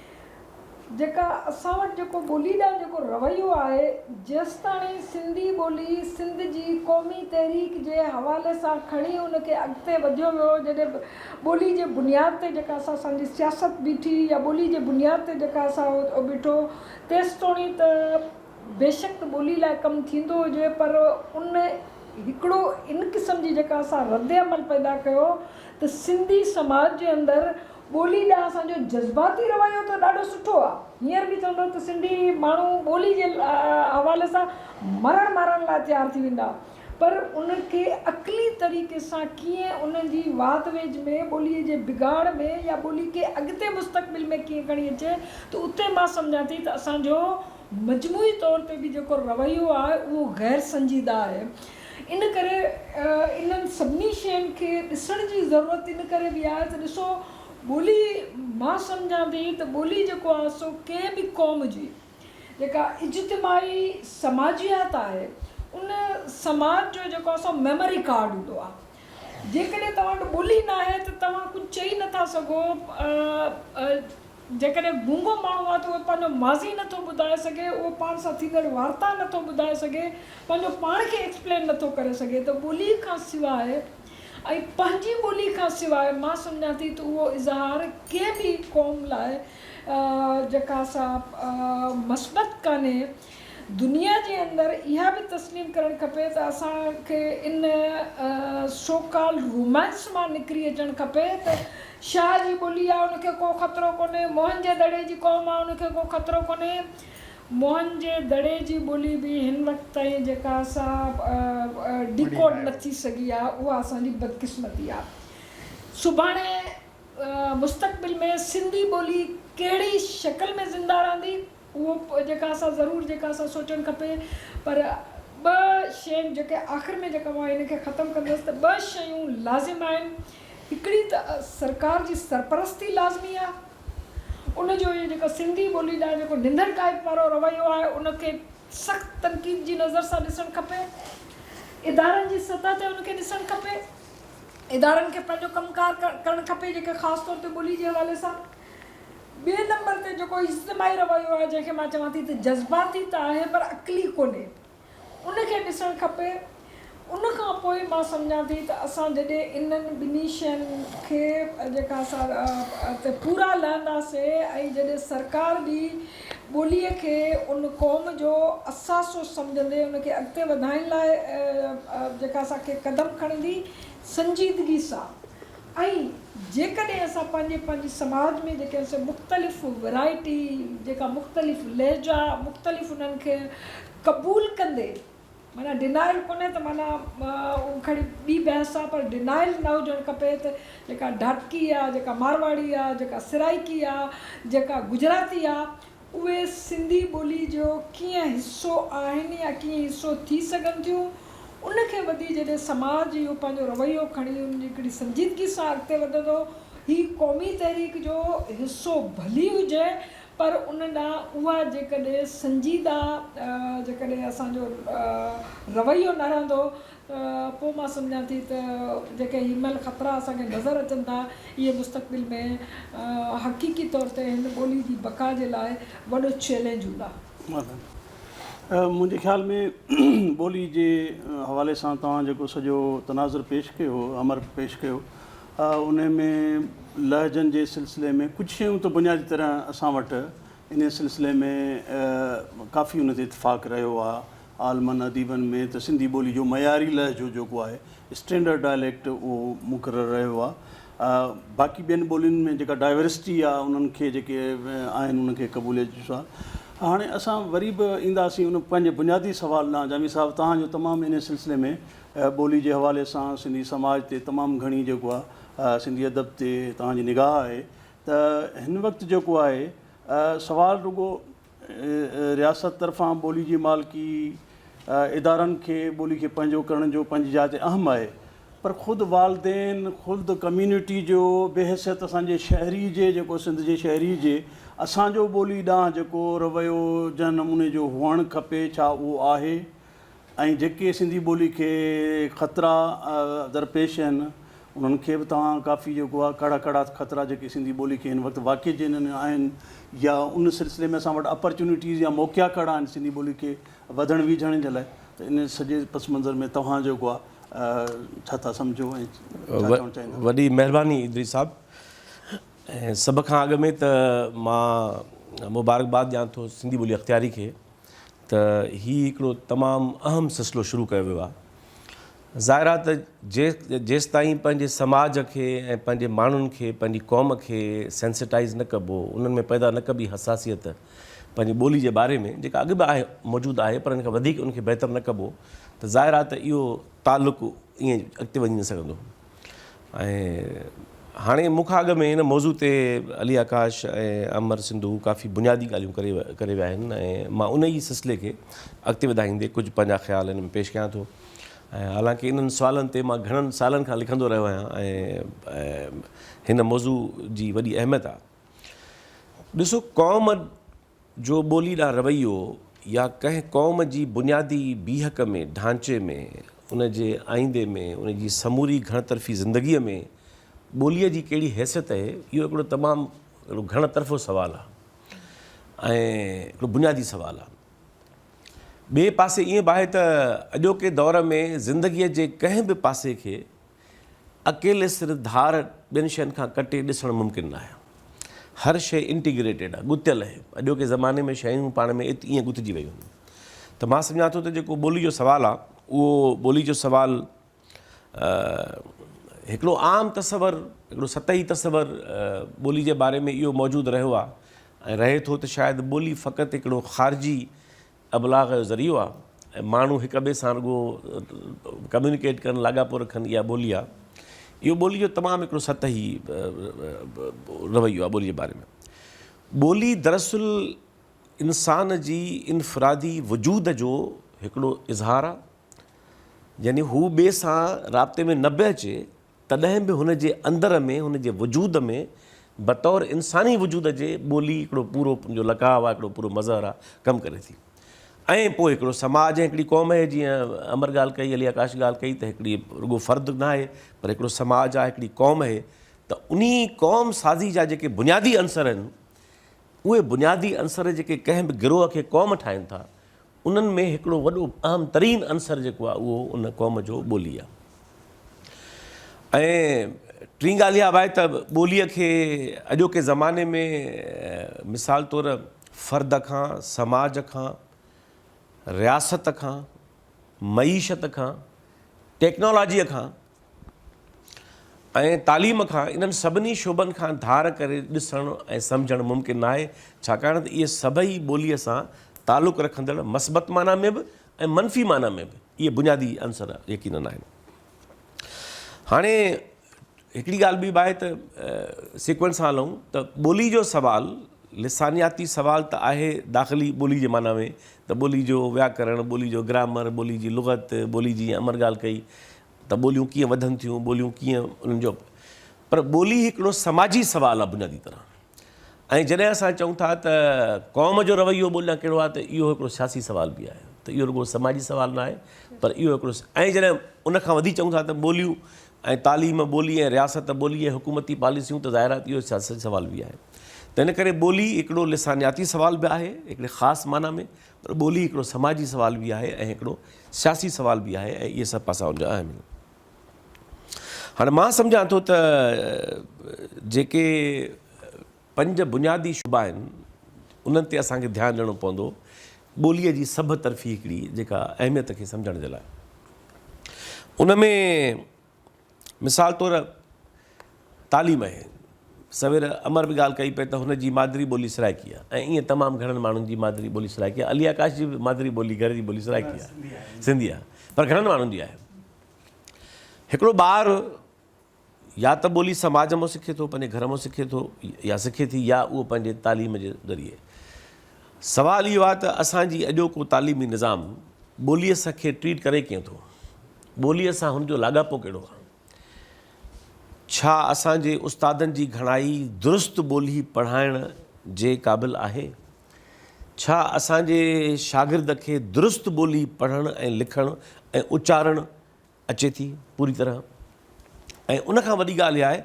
جيڪا اسان وٽ جيڪو ٻولي ڏانهن جيڪو رويو آهي، جيستاڻي سنڌي ٻولي سنڌ جي قومي تحريڪ جي حوالي سان کڻي ان کي اڳتي وڌيو ويو، جڏهن ٻولي جي بنياد تي جيڪا اسان اسان جي سياست بيٺي يا ٻولي جي بنياد تي جيڪا اسان اهو بيٺو، تيستوڻي ته بيشڪ ته ٻولي لاء ڪم ٿيندو هجي پر ان هڪڙو ان قسم جي جيڪا اسان رد عمل پيدا ڪيو ته سنڌي سماج جي اندر ٻولي ڏانهن اسان جو جذباتي رويو ته ڏاڍو سٺو آ. هينئر به چوندو ته سنڌي ماڻهو ٻولي جي حوالي سان مرڻ مارڻ لاء تيار ٿي ويندا پر ان کي عقلي طريقي سان ڪيئن ان جي واڌ ويجهه ۾ ٻولي جي بگاڙ ۾ يا ٻولي کي اڳتي مستقبل ۾ ڪيئن کڻي اچي ته اتي مان سمجهان ٿي ته اسان جو مجموعي طور تي به جيڪو رويو آهي اهو غير سنجيده آهي. ان ڪري انهن سڀني شين کي ڏسڻ جي ضرورت ان ڪري به آهي ته ڏسو ٻولي مان سمجهان ٿي ته ٻولي جيڪو آهي سو ڪنهن به قوم جي جيڪا اجتماعي سماجيات آهي ان سماج جو جيڪو آهي سو ميموري ڪارڊ هوندو آهي. جيڪڏهن توهان وٽ ٻولي ناهي ته توهان ڪجهه چئي نٿا سگهو. جيڪڏهن گونگو ماڻهو آهي ته اهو پنهنجو ماضي نٿو ٻڌائي سگهي، اهو پاڻ سان ٿيندڙ وارتا نٿو ٻڌائي سگهي، پنهنجو پاڻ کي ايڪسپلين نٿو ڪري سگهي ته ٻولي کان سواء ۽ پنهنجي ٻولي کان سواء مان سمجهان ٿي ته اهو اظهار ڪنهن به قوم لاء جيڪا سا مثبت ڪانهي. دنيا جي اندر اها به تسليم ڪرڻ کپي ته اسان کي ان سو ڪال رومانس مان نڪري اچڻ کپي ته شاهه جي ٻولي آ ان کي ڪو خطرو ڪونهي، موهن جي دڙي جي قوم آ ان کي ڪو خطرو ڪونهي. موهن جي دڙي جي ٻولي به هن وقت تائين جيڪا سا ڊيڪوڊ نه ٿي سگهي آ اها اسان جي بدقسمتي آ. سڀاڻي مستقبل ۾ سنڌي ٻولي ڪهڙي شڪل ۾ زنده رهندي؟ اهو جيڪا اسان ضرور جيڪا اسان سوچڻ کپي پر ٻه شين جيڪي آخر ۾ جيڪا مان هن کي ختم ڪندس ته ٻه شيون لازم آهن هڪڙي ته سرڪار جي سرپرستي لازمي آهي ان جو اهو جيڪو سنڌي ٻولي ڏانهن جيڪو ننڌڻڪائپ وارو رويو آهي ان کي سخت تنقيد جي نظر سان ڏسڻ کپي ادارن جي سطح تي ان کي ڏسڻ کپي ادارن کي پنهنجو ڪم ڪار ڪرڻ کپي جيڪي خاص طور تي ٻولي جي حوالي سان ٻئي نمبر تي جيڪو اجتماعي رويو آهي جنهن کي مان چوان ٿي ته جذباتي ته آهي پر عقلي ڪونهي ان کي ڏسڻ کپي. ان کان پوء مان سمجهان ٿي ته اسان جڏهن انهن ٻنهي شين کي جيڪا اسان تي پورا لهنداسين ۽ جڏهن سرڪار به ٻوليء کي ان قوم جو اثاثو سمجهندي ان کي اڳتي وڌائڻ لاء جيڪا اسان کي قدم کڻندي سنجيدگي سان ۽ جيڪڏهن اسان پنهنجي پنهنجي سماج ۾ جيڪي اسين مختلف ورائٽي جيڪا مختلف لهجا مختلف انهن کي قبول ڪندي معنيٰ ڊنائل ڪونهي ته معنيٰ اهو کڻي ٻي بحث آ پر ڊنائل نه هجڻ کپي ته جيڪا ڍاٽڪي آ جيڪا مارواڙي آ جيڪا سرائيڪي آ جيڪا گجراتي آ اهي سنڌي ٻولي جو ڪيئن حصو آهن يا ڪيئن حصو ٿي سگهن ٿيون، ان کي وڌي جڏهن سماج اهو پنهنجو رويو کڻي ان جي هڪڙي سنجيدگي سان اڳتي وڌندو، هي قومي تحريڪ جو حصو ڀلي هجي پر ان ڏانهن اها جيڪڏهن سنجيده جيڪڏهن اسان جو رويو نه رهندو ته پوء مان سمجهان ٿي ته جيڪي هن مهل خطرا اسان کي نظر اچن ٿا اهي مستقبل ۾ حقيقي طور تي هن ٻولي جي بقا جي لاء وڏو چئلينج هوندا. منهنجي خيال ۾ ٻولي جي حوالي سان توهان جيڪو سڄو تناظر پيش ڪيو امر پيش ڪيو ان ۾ لهجن جي سلسلي ۾ ڪجهه شيون ته بنيادي طرح اسان وٽ انهي سلسلي ۾ ڪافي ان تي اتفاق رهيو آهي عالمن اديبن ۾ ته سنڌي ٻولي جو معياري لهجو جيڪو آهي اسٽينڊرڊ ڊائليڪٽ اهو مقرر رهيو آهي باقي ٻين ٻولين ۾ جيڪا ڊائيورسٽي آهي انهن کي جيڪي آهن انهن کي قبوليت جو سوال هاڻي اسان وري به اينداسين ان پنهنجي بنيادي سوال ڏانهن جامي صاحب توهان جو تمام انهي سلسلي ۾ ٻولي جي حوالي سان سنڌي سماج تي تمام گهڻي جيڪو آهي سنڌي ادب تي توهان جي نگاهه آهي ته هن وقت جيڪو آهي سوال رڳو رياست طرفان ٻولي جي مالڪي ادارن کي ٻولي کي پنهنجو ڪرڻ جو پنهنجي جاء تي اهم آهي پر خود والدين خود ڪميونٽي جو بحيثيت اسان جي شهري جي جيڪو سنڌ جي شهري جي اسان جو ٻولي ڏانهن جيڪو رويو جنهن نموني جو هئڻ کپي ڇا اهو آهي ۽ جيڪي سنڌي ٻولي کي خطرا درپيش آهن انهن کي به توهان ڪافي جيڪو آهي ڪهڙا ڪهڙا خطرا جيڪي سنڌي ٻولي کي هن وقت واقعي جي انهن آهن يا ان سلسلي ۾ اسان وٽ اپرچونيٽيز يا موقعا ڪهڙا آهن سنڌي ٻولي کي وڌڻ ويجهڻ جي لاء ته ان سڄي پس منظر ۾ توهان جيڪو آهي ڇا ٿا سمجهو ۽ ڇا چوڻ چاهيندا. وڏي مهرباني ادريس صاحب ۽ سڀ کان اڳ ۾ ته مان مبارڪباد ڏيان ٿو سنڌي ٻولي اختياري کي ته هي هڪڙو تمام اهم سلسلو شروع ڪيو ويو آهي. ظاهر آهي ته جيستائين پنهنجي سماج کي ۽ پنهنجي ماڻهن کي پنهنجي قوم کي سينسيٽائيز نه ڪبو، انهن ۾ پيدا نه ڪبي حساسيت پنهنجي ٻولي جي باري ۾ جيڪا اڳ به آهي موجود آهي پر ان کان وڌيڪ ان کي بهتر نه ڪبو ته ظاهر آهي ته اهو تعلق ائين اڳتي وڃي نه سگهندو ۽ هاڻي مون کان اڳ ۾ هن موضوع تي علي آڪاش ۽ امر سنڌو ڪافي بنيادي ڳالهيون ڪري ڪري ويا آهن ۽ مان ان ئي سلسلي کي اڳتي وڌائيندي ڪجهه پنهنجا خيال هن ۾ پيش ڪيان ٿو ۽ حالانڪه انهن سوالن تي مان گهڻن سالن کان لکندو رهيو آهيان ۽ هن موضوع جي وڏي اهميت آهي. ڏسو قوم جو ٻولي ڏانهن رويو يا ڪنهن قوم جي بنيادي بيهڪ ۾، ڍانچي ۾، ان جي آئيندي ۾، ان جي سموري گهڻ طرفي زندگيء ۾ ٻوليء جي ڪهڙي حيثيت اهي، اهو هڪڙو تمام هڪڙو گهڻ طرفو سوال آهي ۽ هڪڙو بنيادي سوال آهي. ٻئي پاسي ائين به آهي ته اڄوڪي دور ۾ زندگيء جي ڪنهن به پاسي کي اڪيلي سر ڌار ٻين شين کان ڪٽي ڏسڻ ممڪن ناهي. هر شيء انٽيگريٽيڊ آهي، ڳتيل آهي. اڄوڪي زماني ۾ شيون پاڻ ۾ ائين ڳتجي ويون آهن ته مان سمجهان ٿو ته جيڪو ٻولي جو سوال آهي اهو ٻولي جو سوال هڪڙو عام تصور، هڪڙو سطحي تصور ٻولي جي باري ۾ اهو موجود رهيو آهي ۽ رهي ٿو ته شايد ٻولي فقط هڪڙو خارجي ابلاغ جو ذريعو آهي ۽ ماڻهو هڪ ٻئي سان رڳو ڪميونيڪيٽ ڪن، لاڳاپو رکن اها ٻولي آهي. اهو ٻولي جو تمام هڪڙو سطحي رويو آهي ٻولي جي باري ۾. ٻولي دراصل انسان جي انفرادي وجود جو هڪڙو اظهار آهي. يعني هو ٻئي سان رابطي ۾ نه به اچي تڏهن به هن جي اندر ۾ هن جي وجود ۾ بطور انساني وجود جي ٻولي هڪڙو پورو ان جو لقاء آهي هڪڙو پورو مظهر آهي ڪم ڪري ٿي ۽ پوء هڪڙو سماج ۽ هڪڙي قوم آهي جيئن امر ڳالهه ڪئي علي آڪاش ڳالهه ڪئي ته هڪڙي رڳو فرد نه آهي پر هڪڙو سماج آهي هڪڙي قوم آهي ته انهي قوم سازي جا جيڪي بنيادي عنصر آهن اهي بنيادي عنصر جيڪي ڪنهن به گروهه کي قوم ٺاهين ٿا انهن ۾ هڪڙو وڏو اهم ترين عنصر جيڪو آهي اهو ان قوم جو ٻولي آهي ۽ ٽين ڳالهه اها به آهي ته ٻوليء کي اڄوڪي زماني ۾ مثال طور فرد کان، سماج کان، رياست کان، معيشت کان، ٽيڪنالاجيء کان ۽ تعليم کان انهن سڀني شعبن کان ڌار ڪري ڏسڻ ۽ سمجهڻ ممڪن ناهي، ڇاڪاڻ ته اهي سڀئي ٻوليء سان تعلق رکندڙ مثبت معنيٰ ۾ به ۽ منفي معنيٰ ۾ به اهي بنيادي عنصر يقينن آهن. هاڻي هڪڙي ڳالهه ٻي به آهي ته سيڪوئنس سان هلون ته ٻولي جو سوال لسانياتي سوال ته آهي داخلي ٻولي جي معنيٰ ۾ ته ٻولي جو وياڪرڻ، ٻولي جو گرامر، ٻولي جي لغت، ٻولي جي امر ڳالهه ڪئي ته ٻوليون ڪيئن وڌن ٿيون، ٻوليون ڪيئن انهن جو پر ٻولي هڪڙو سماجي سوال آهي بنيادي طرح ۽ جڏهن اسان چئون ٿا ته قوم جو رويو ٻولي ڏانهن ڪهڙو آهي ته اهو هڪڙو سياسي سوال به آهي ته اهو رڳو سماجي سوال نه آهي پر اهو هڪڙو ۽ جڏهن ان کان وڌي چئون ٿا ته ٻوليون ۽ تعليم ٻولي ۽ رياست ٻولي ۽ حڪومتي پاليسيون ته ظاهر آهي ته اهو سياسي سوال به آهي ته ان ڪري ٻولي هڪڙو لسانياتي سوال به آهي هڪڙي خاص معنيٰ ۾ پر ٻولي هڪڙو سماجي سوال به آهي ۽ هڪڙو سياسي سوال به آهي ۽ اهي سڀ پاسا ان جا اهم آهن. هاڻي مان سمجهان ٿو ته جيڪي پنج بنيادي شعبا آهن انهن تي اسان کي ڌيان ڏيڻو پوندو ٻوليء جي سڀ طرفي هڪڙي جيڪا اهميت کي سمجهڻ جي لاء ان ۾ مثال طور تعليم آهي. سوير امر به ڳالهه ڪئي پئي ته هن جي مادري ٻولي سرائيڪي آهي ۽ ائين تمام گهڻن ماڻهن جي مادري ٻولي سرائيڪي آهي. علي آڪاش جي به مادري ٻولي گهر جي ٻولي سرائيڪي آهي، سنڌي آهي پر گهڻن ماڻهن جي آهي. هڪڙو ٻار يا ته ٻولي سماج مان سکي ٿو، پنهنجي گهر مان سکي ٿو يا سکي ٿي يا اهو پنهنجي تعليم جي ذريعي. سوال اهو آهي ته اسان جي اڄوڪو تعليمي نظام ٻوليء سان کي ٽريٽ ڪري ڪيئن ٿو؟ ٻوليء سان هن جو لاڳاپو ڪهڙو آهي؟ ڇا اسان جي استادن جي گهڻائي درست ٻولي پڙهائڻ جي قابل آهي؟ ڇا اسان جي شاگرد کي درست ٻولي پڙهڻ ۽ لکڻ ۽ اچارڻ اچي ٿي پوري طرح؟ ۽ ان کان وڏي ڳالهه اها آهي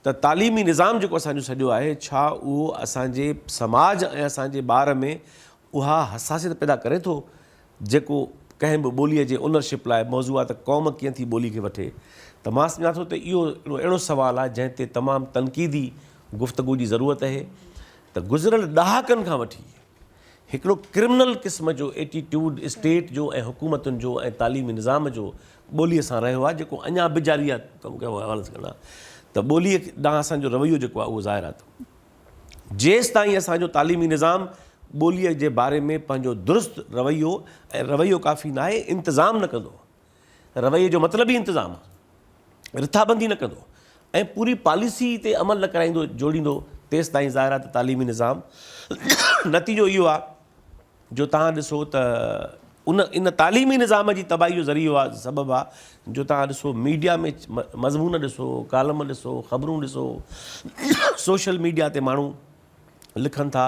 ته تعليمي نظام جيڪو اسان جو سڄو آهي ڇا اهو اسان جي سماج ۽ اسان جي ٻار ۾ اها حساسيت پيدا ڪري ٿو جيڪو ڪنهن به ٻوليء جي اونرشپ لاء موضوع آهي ته قوم ڪيئن ٿي ٻولي کي وٺي ته مان سمجهان ٿو ته اهو هڪڙو اهڙو سوال آهي جنهن تي تمام تنقيدي گفتگو جي ضرورت اهي ته گذريل ڏهاڪن کان وٺي هڪڙو ڪرمنل قسم جو ايٽيٽيوڊ اسٽيٽ جو ۽ حڪومتن جو ۽ تعليمي نظام جو ٻوليء سان رهيو آهي جيڪو اڃا به جاري آهي حوالي سان ڪندا ته ٻوليء ڏانهن اسان جو رويو جيڪو آهي اهو ظاهر آهي ته جيستائين اسان جو تعليمي نظام ٻوليء جي باري ۾ پنهنجو درست رويو ۽ رويو ڪافي ناهي انتظام نه ڪندو رويي جو مطلب ئي انتظام آهي، رٿابندي نه ڪندو ۽ پوري پاليسي تي عمل نه ڪرائيندو جوڙيندو تيستائين ظاهر آهي ته تعليمي نظام نتيجو اهو آهي جو توهان ڏسو ته ان ان تعليمي نظام جي تباهي جو ذريعو آهي سبب آهي جو توهان ڏسو ميڊيا ۾ مضمون ڏسو ڪالم ڏسو خبرون ڏسو سوشل ميڊيا تي ماڻهو لکن ٿا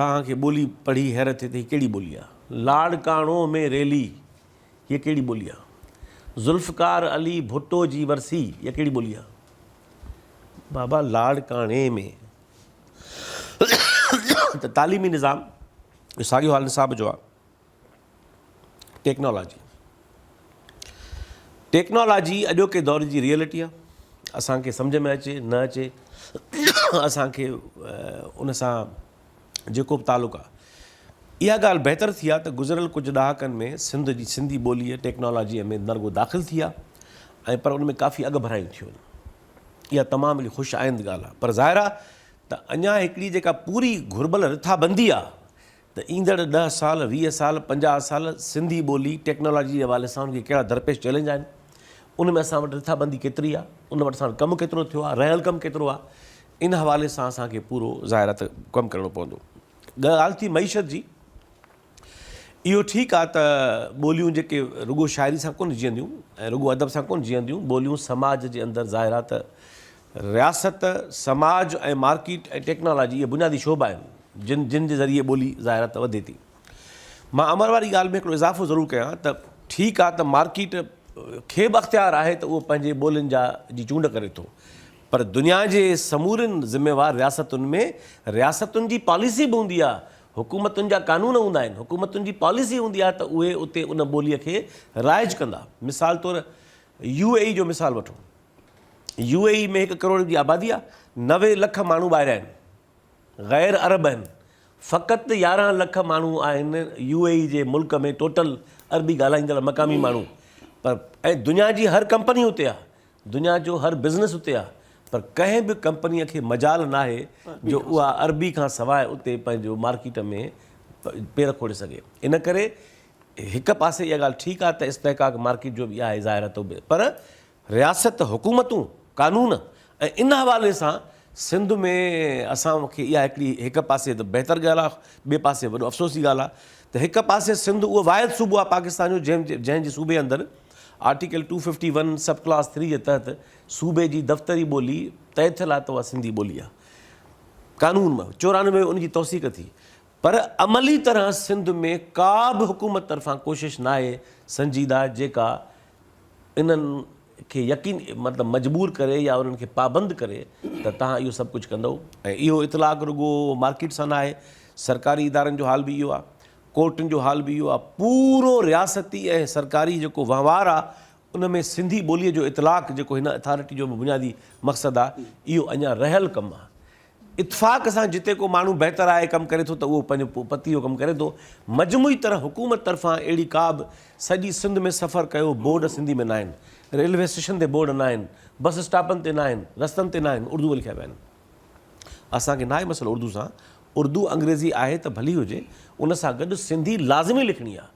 توهان کي ٻولي پڙهي حيرت ٿئي ته هي ڪهڙي ٻولي آهي لاڙڪاڻو ۾ ريلي هيء ڪهڙي ٻولي آ؟ ذوالفقار علي ڀٽو جي ورسي، هيء ڪهڙي ٻولي آ؟ بابا لاڙڪاڻي ۾ ته تعليمي نظام جو ساڳيو حال نصاب جو آ. ٽيڪنالاجي ٽيڪنالاجي اڄوڪي دور جي ريئلٽي آ. اسان کي سمجهه ۾ اچي نه اچي اسان کي ان سان جيڪو به تعلق آهي. اها ڳالهه بهتر ٿي آهي ته گذريل ڪجهه ڏهاڪن ۾ سنڌ جي سنڌي ٻوليء ٽيڪنالاجيء ۾ نه رڳو داخل ٿي آهي ۽ پر ان ۾ ڪافي اڳڀرايون ٿيون آهن. اها تمام هڪڙي خوش آئند ڳالهه آهي پر ظاهر آهي ته اڃا هڪڙي جيڪا پوري گهربل رٿابندي آهي ته ايندڙ ڏهه سال، 20 سال، 50 سال سنڌي ٻولي ٽيڪنالاجي جي حوالي سان ان کي ڪهڙا درپيش چئلينج آهن، ان ۾ اسان وٽ رٿابندي ڪيتري آهي، ان وٽ اسان وٽ ڪم ڪيترو ٿيو آهي، رهيل ڪم ڪيترو آهي، ان حوالي سان اسان کي پورو ظاهر آهي ته ڪم ڪرڻو پوندو. ڳالهه ٿي معيشت جي، اهو ٺيڪ آهي ته ٻوليون جيڪي رڳو شاعري سان ڪونه جيئنديون ۽ رڳو ادب سان ڪونه جيئنديون، ٻوليون سماج جي اندر ظاهر آهي ته رياست، سماج ۽ مارڪيٽ ۽ ٽيڪنالاجي اهي بنيادي شعبا آهن جن جن جي ذريعي ٻولي ظاهر آهي ته وڌي ٿي. مان امر واري ڳالهه ۾ هڪڙو اضافو ضرور ڪيان ته ٺيڪ آهي ته مارڪيٽ کي به اختيار آهي ته اهو پنهنجي ٻولين جا جي چونڊ ڪري ٿو پر دنيا جي سمورين ذميوار رياستن ۾ رياستن جي پاليسي به هوندي آهي، حڪومتن جا قانون هوندا آهن، حڪومتن جي پاليسي هوندي آهي ته اهي اتي ان ٻوليء کي رائج ڪندا. مثال طور يو اي اي جو مثال وٺو. يو اي اي ۾ هڪ ڪروڙ جي آبادي آهي، 90 لک ماڻهو ٻاهريان آهن. غير عرب آهن. فقط 11 لک ماڻهو آهن يو اي اي جي ملڪ ۾ ٽوٽل عربي ڳالهائيندڙ مقامي ماڻهو پر ۽ دنيا جي هر ڪمپني اتي آهي. دنيا جو هر بزنس اتي آهي پر ڪنهن به ڪمپنيء کي مجال ناهي جو اها عربي کان سواء اتي پنهنجو مارڪيٽ ۾ پير کوڙي سگهي. ان ڪري هڪ پاسي اها ڳالهه ٺيڪ آهي ته استحقاق مارڪيٽ جو به آهي ظاهر آهي ته به پر رياست، حڪومتون، قانون ۽ ان حوالي سان سنڌ ۾ اسان کي اها هڪڙي هڪ پاسي ته بهتر ڳالهه آهي ٻئي پاسي وڏو افسوس جي ڳالهه آهي ته هڪ پاسي سنڌ اهو واحد صوبو آهي پاڪستان جو جنهن جنهن جي صوبي اندر article two fifty one sub clause three جي تحت صوبي جي دفتري ٻولي طئي ٿيل آهي ته اها سنڌي ٻولي آهي قانون ۾ 94 ۾ ان جي توثيق ٿي پر عملي طرح سنڌ ۾ ڪا به حڪومت طرفان ڪوشش ناهي سنجيده جيڪا انهن کي يقين مطلب مجبور ڪري يا انهن کي پابند ڪري ته توهان اهو سڀ ڪجهه ڪندؤ ۽ اهو اطلاق رڳو مارڪيٽ سان ناهي سرڪاري ادارن جو حال به اهو آهي ڪورٽن جو حال به اهو آهي پورو رياستي ۽ سرڪاري جيڪو وهنوار آهي ان ۾ سنڌي ٻوليء جو اطلاق جيڪو هن اٿارٽي جو به بنيادي مقصد آهي اهو اڃا رهيل ڪم آهي اتفاق سان جتي ڪو ماڻهو بهتر آهي ڪم ڪري ٿو ته اهو پنهنجو پتي جو ڪم ڪري ٿو. مجموعي طرح حڪومت طرفان اهڙي ڪا به سڄي سنڌ ۾ سفر ڪيو بورڊ سنڌي ۾ ناهن، ريلوي اسٽيشن تي بورڊ ناهن، بس اسٽاپن تي ناهن، رستن تي ناهن، اردو ۾ لکيا پيا آهن. اسان کي ناهي مسئلو اردو سان، اردو انگريزي آهي ته ڀلي هجي، ان سان گڏ سنڌي لازمي لکڻي آهي.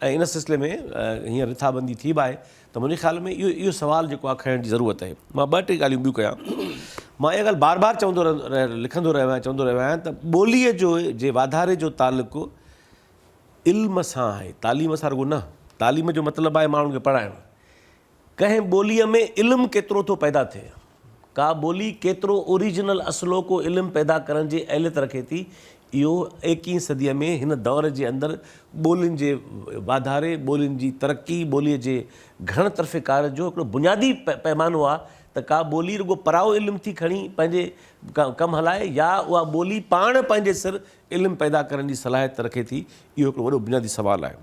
۽ ان سلسلي ۾ هينئر رٿابندي ٿي به آهي ته منهنجي خيال ۾ اهو اهو سوال جيڪو آهي کڻڻ جي ضرورت آهي. مان ٻه ٽي ڳالهيون ٻيون ڪيان. مان اها ڳالهه بار بار چوندو لکندو رهيو آهيان چوندو رهيو آهيان ته ٻوليء جو جي واڌاري جو تعلق علم سان آهي تعليم سان رڳو نه. تعليم جو مطلب آهي ماڻهن کي پڙهائڻ. ڪنهن ٻوليء ۾ علم ڪيترو ٿو پيدا ٿئي؟ ڪا ٻولي ڪيترو اوريجنل اصلوڪو علم پيدا ڪرڻ جي اهليت رکي ٿي؟ اهو ايڪيهين صديء ۾ هن دور جي اندر ٻولين جي واڌاري، ٻولين جي ترقي، ٻوليء جي گهڻ طرفي ڪارج جو هڪڙو بنيادي پيمانو آهي ته ڪا ٻولي رڳو پرائو علم ٿي کڻي پنهنجي ڪم هلائي يا اها ٻولي پاڻ پنهنجي سر علم پيدا ڪرڻ جي صلاحيت رکي ٿي، اهو هڪڙو وڏو بنيادي سوال آهي.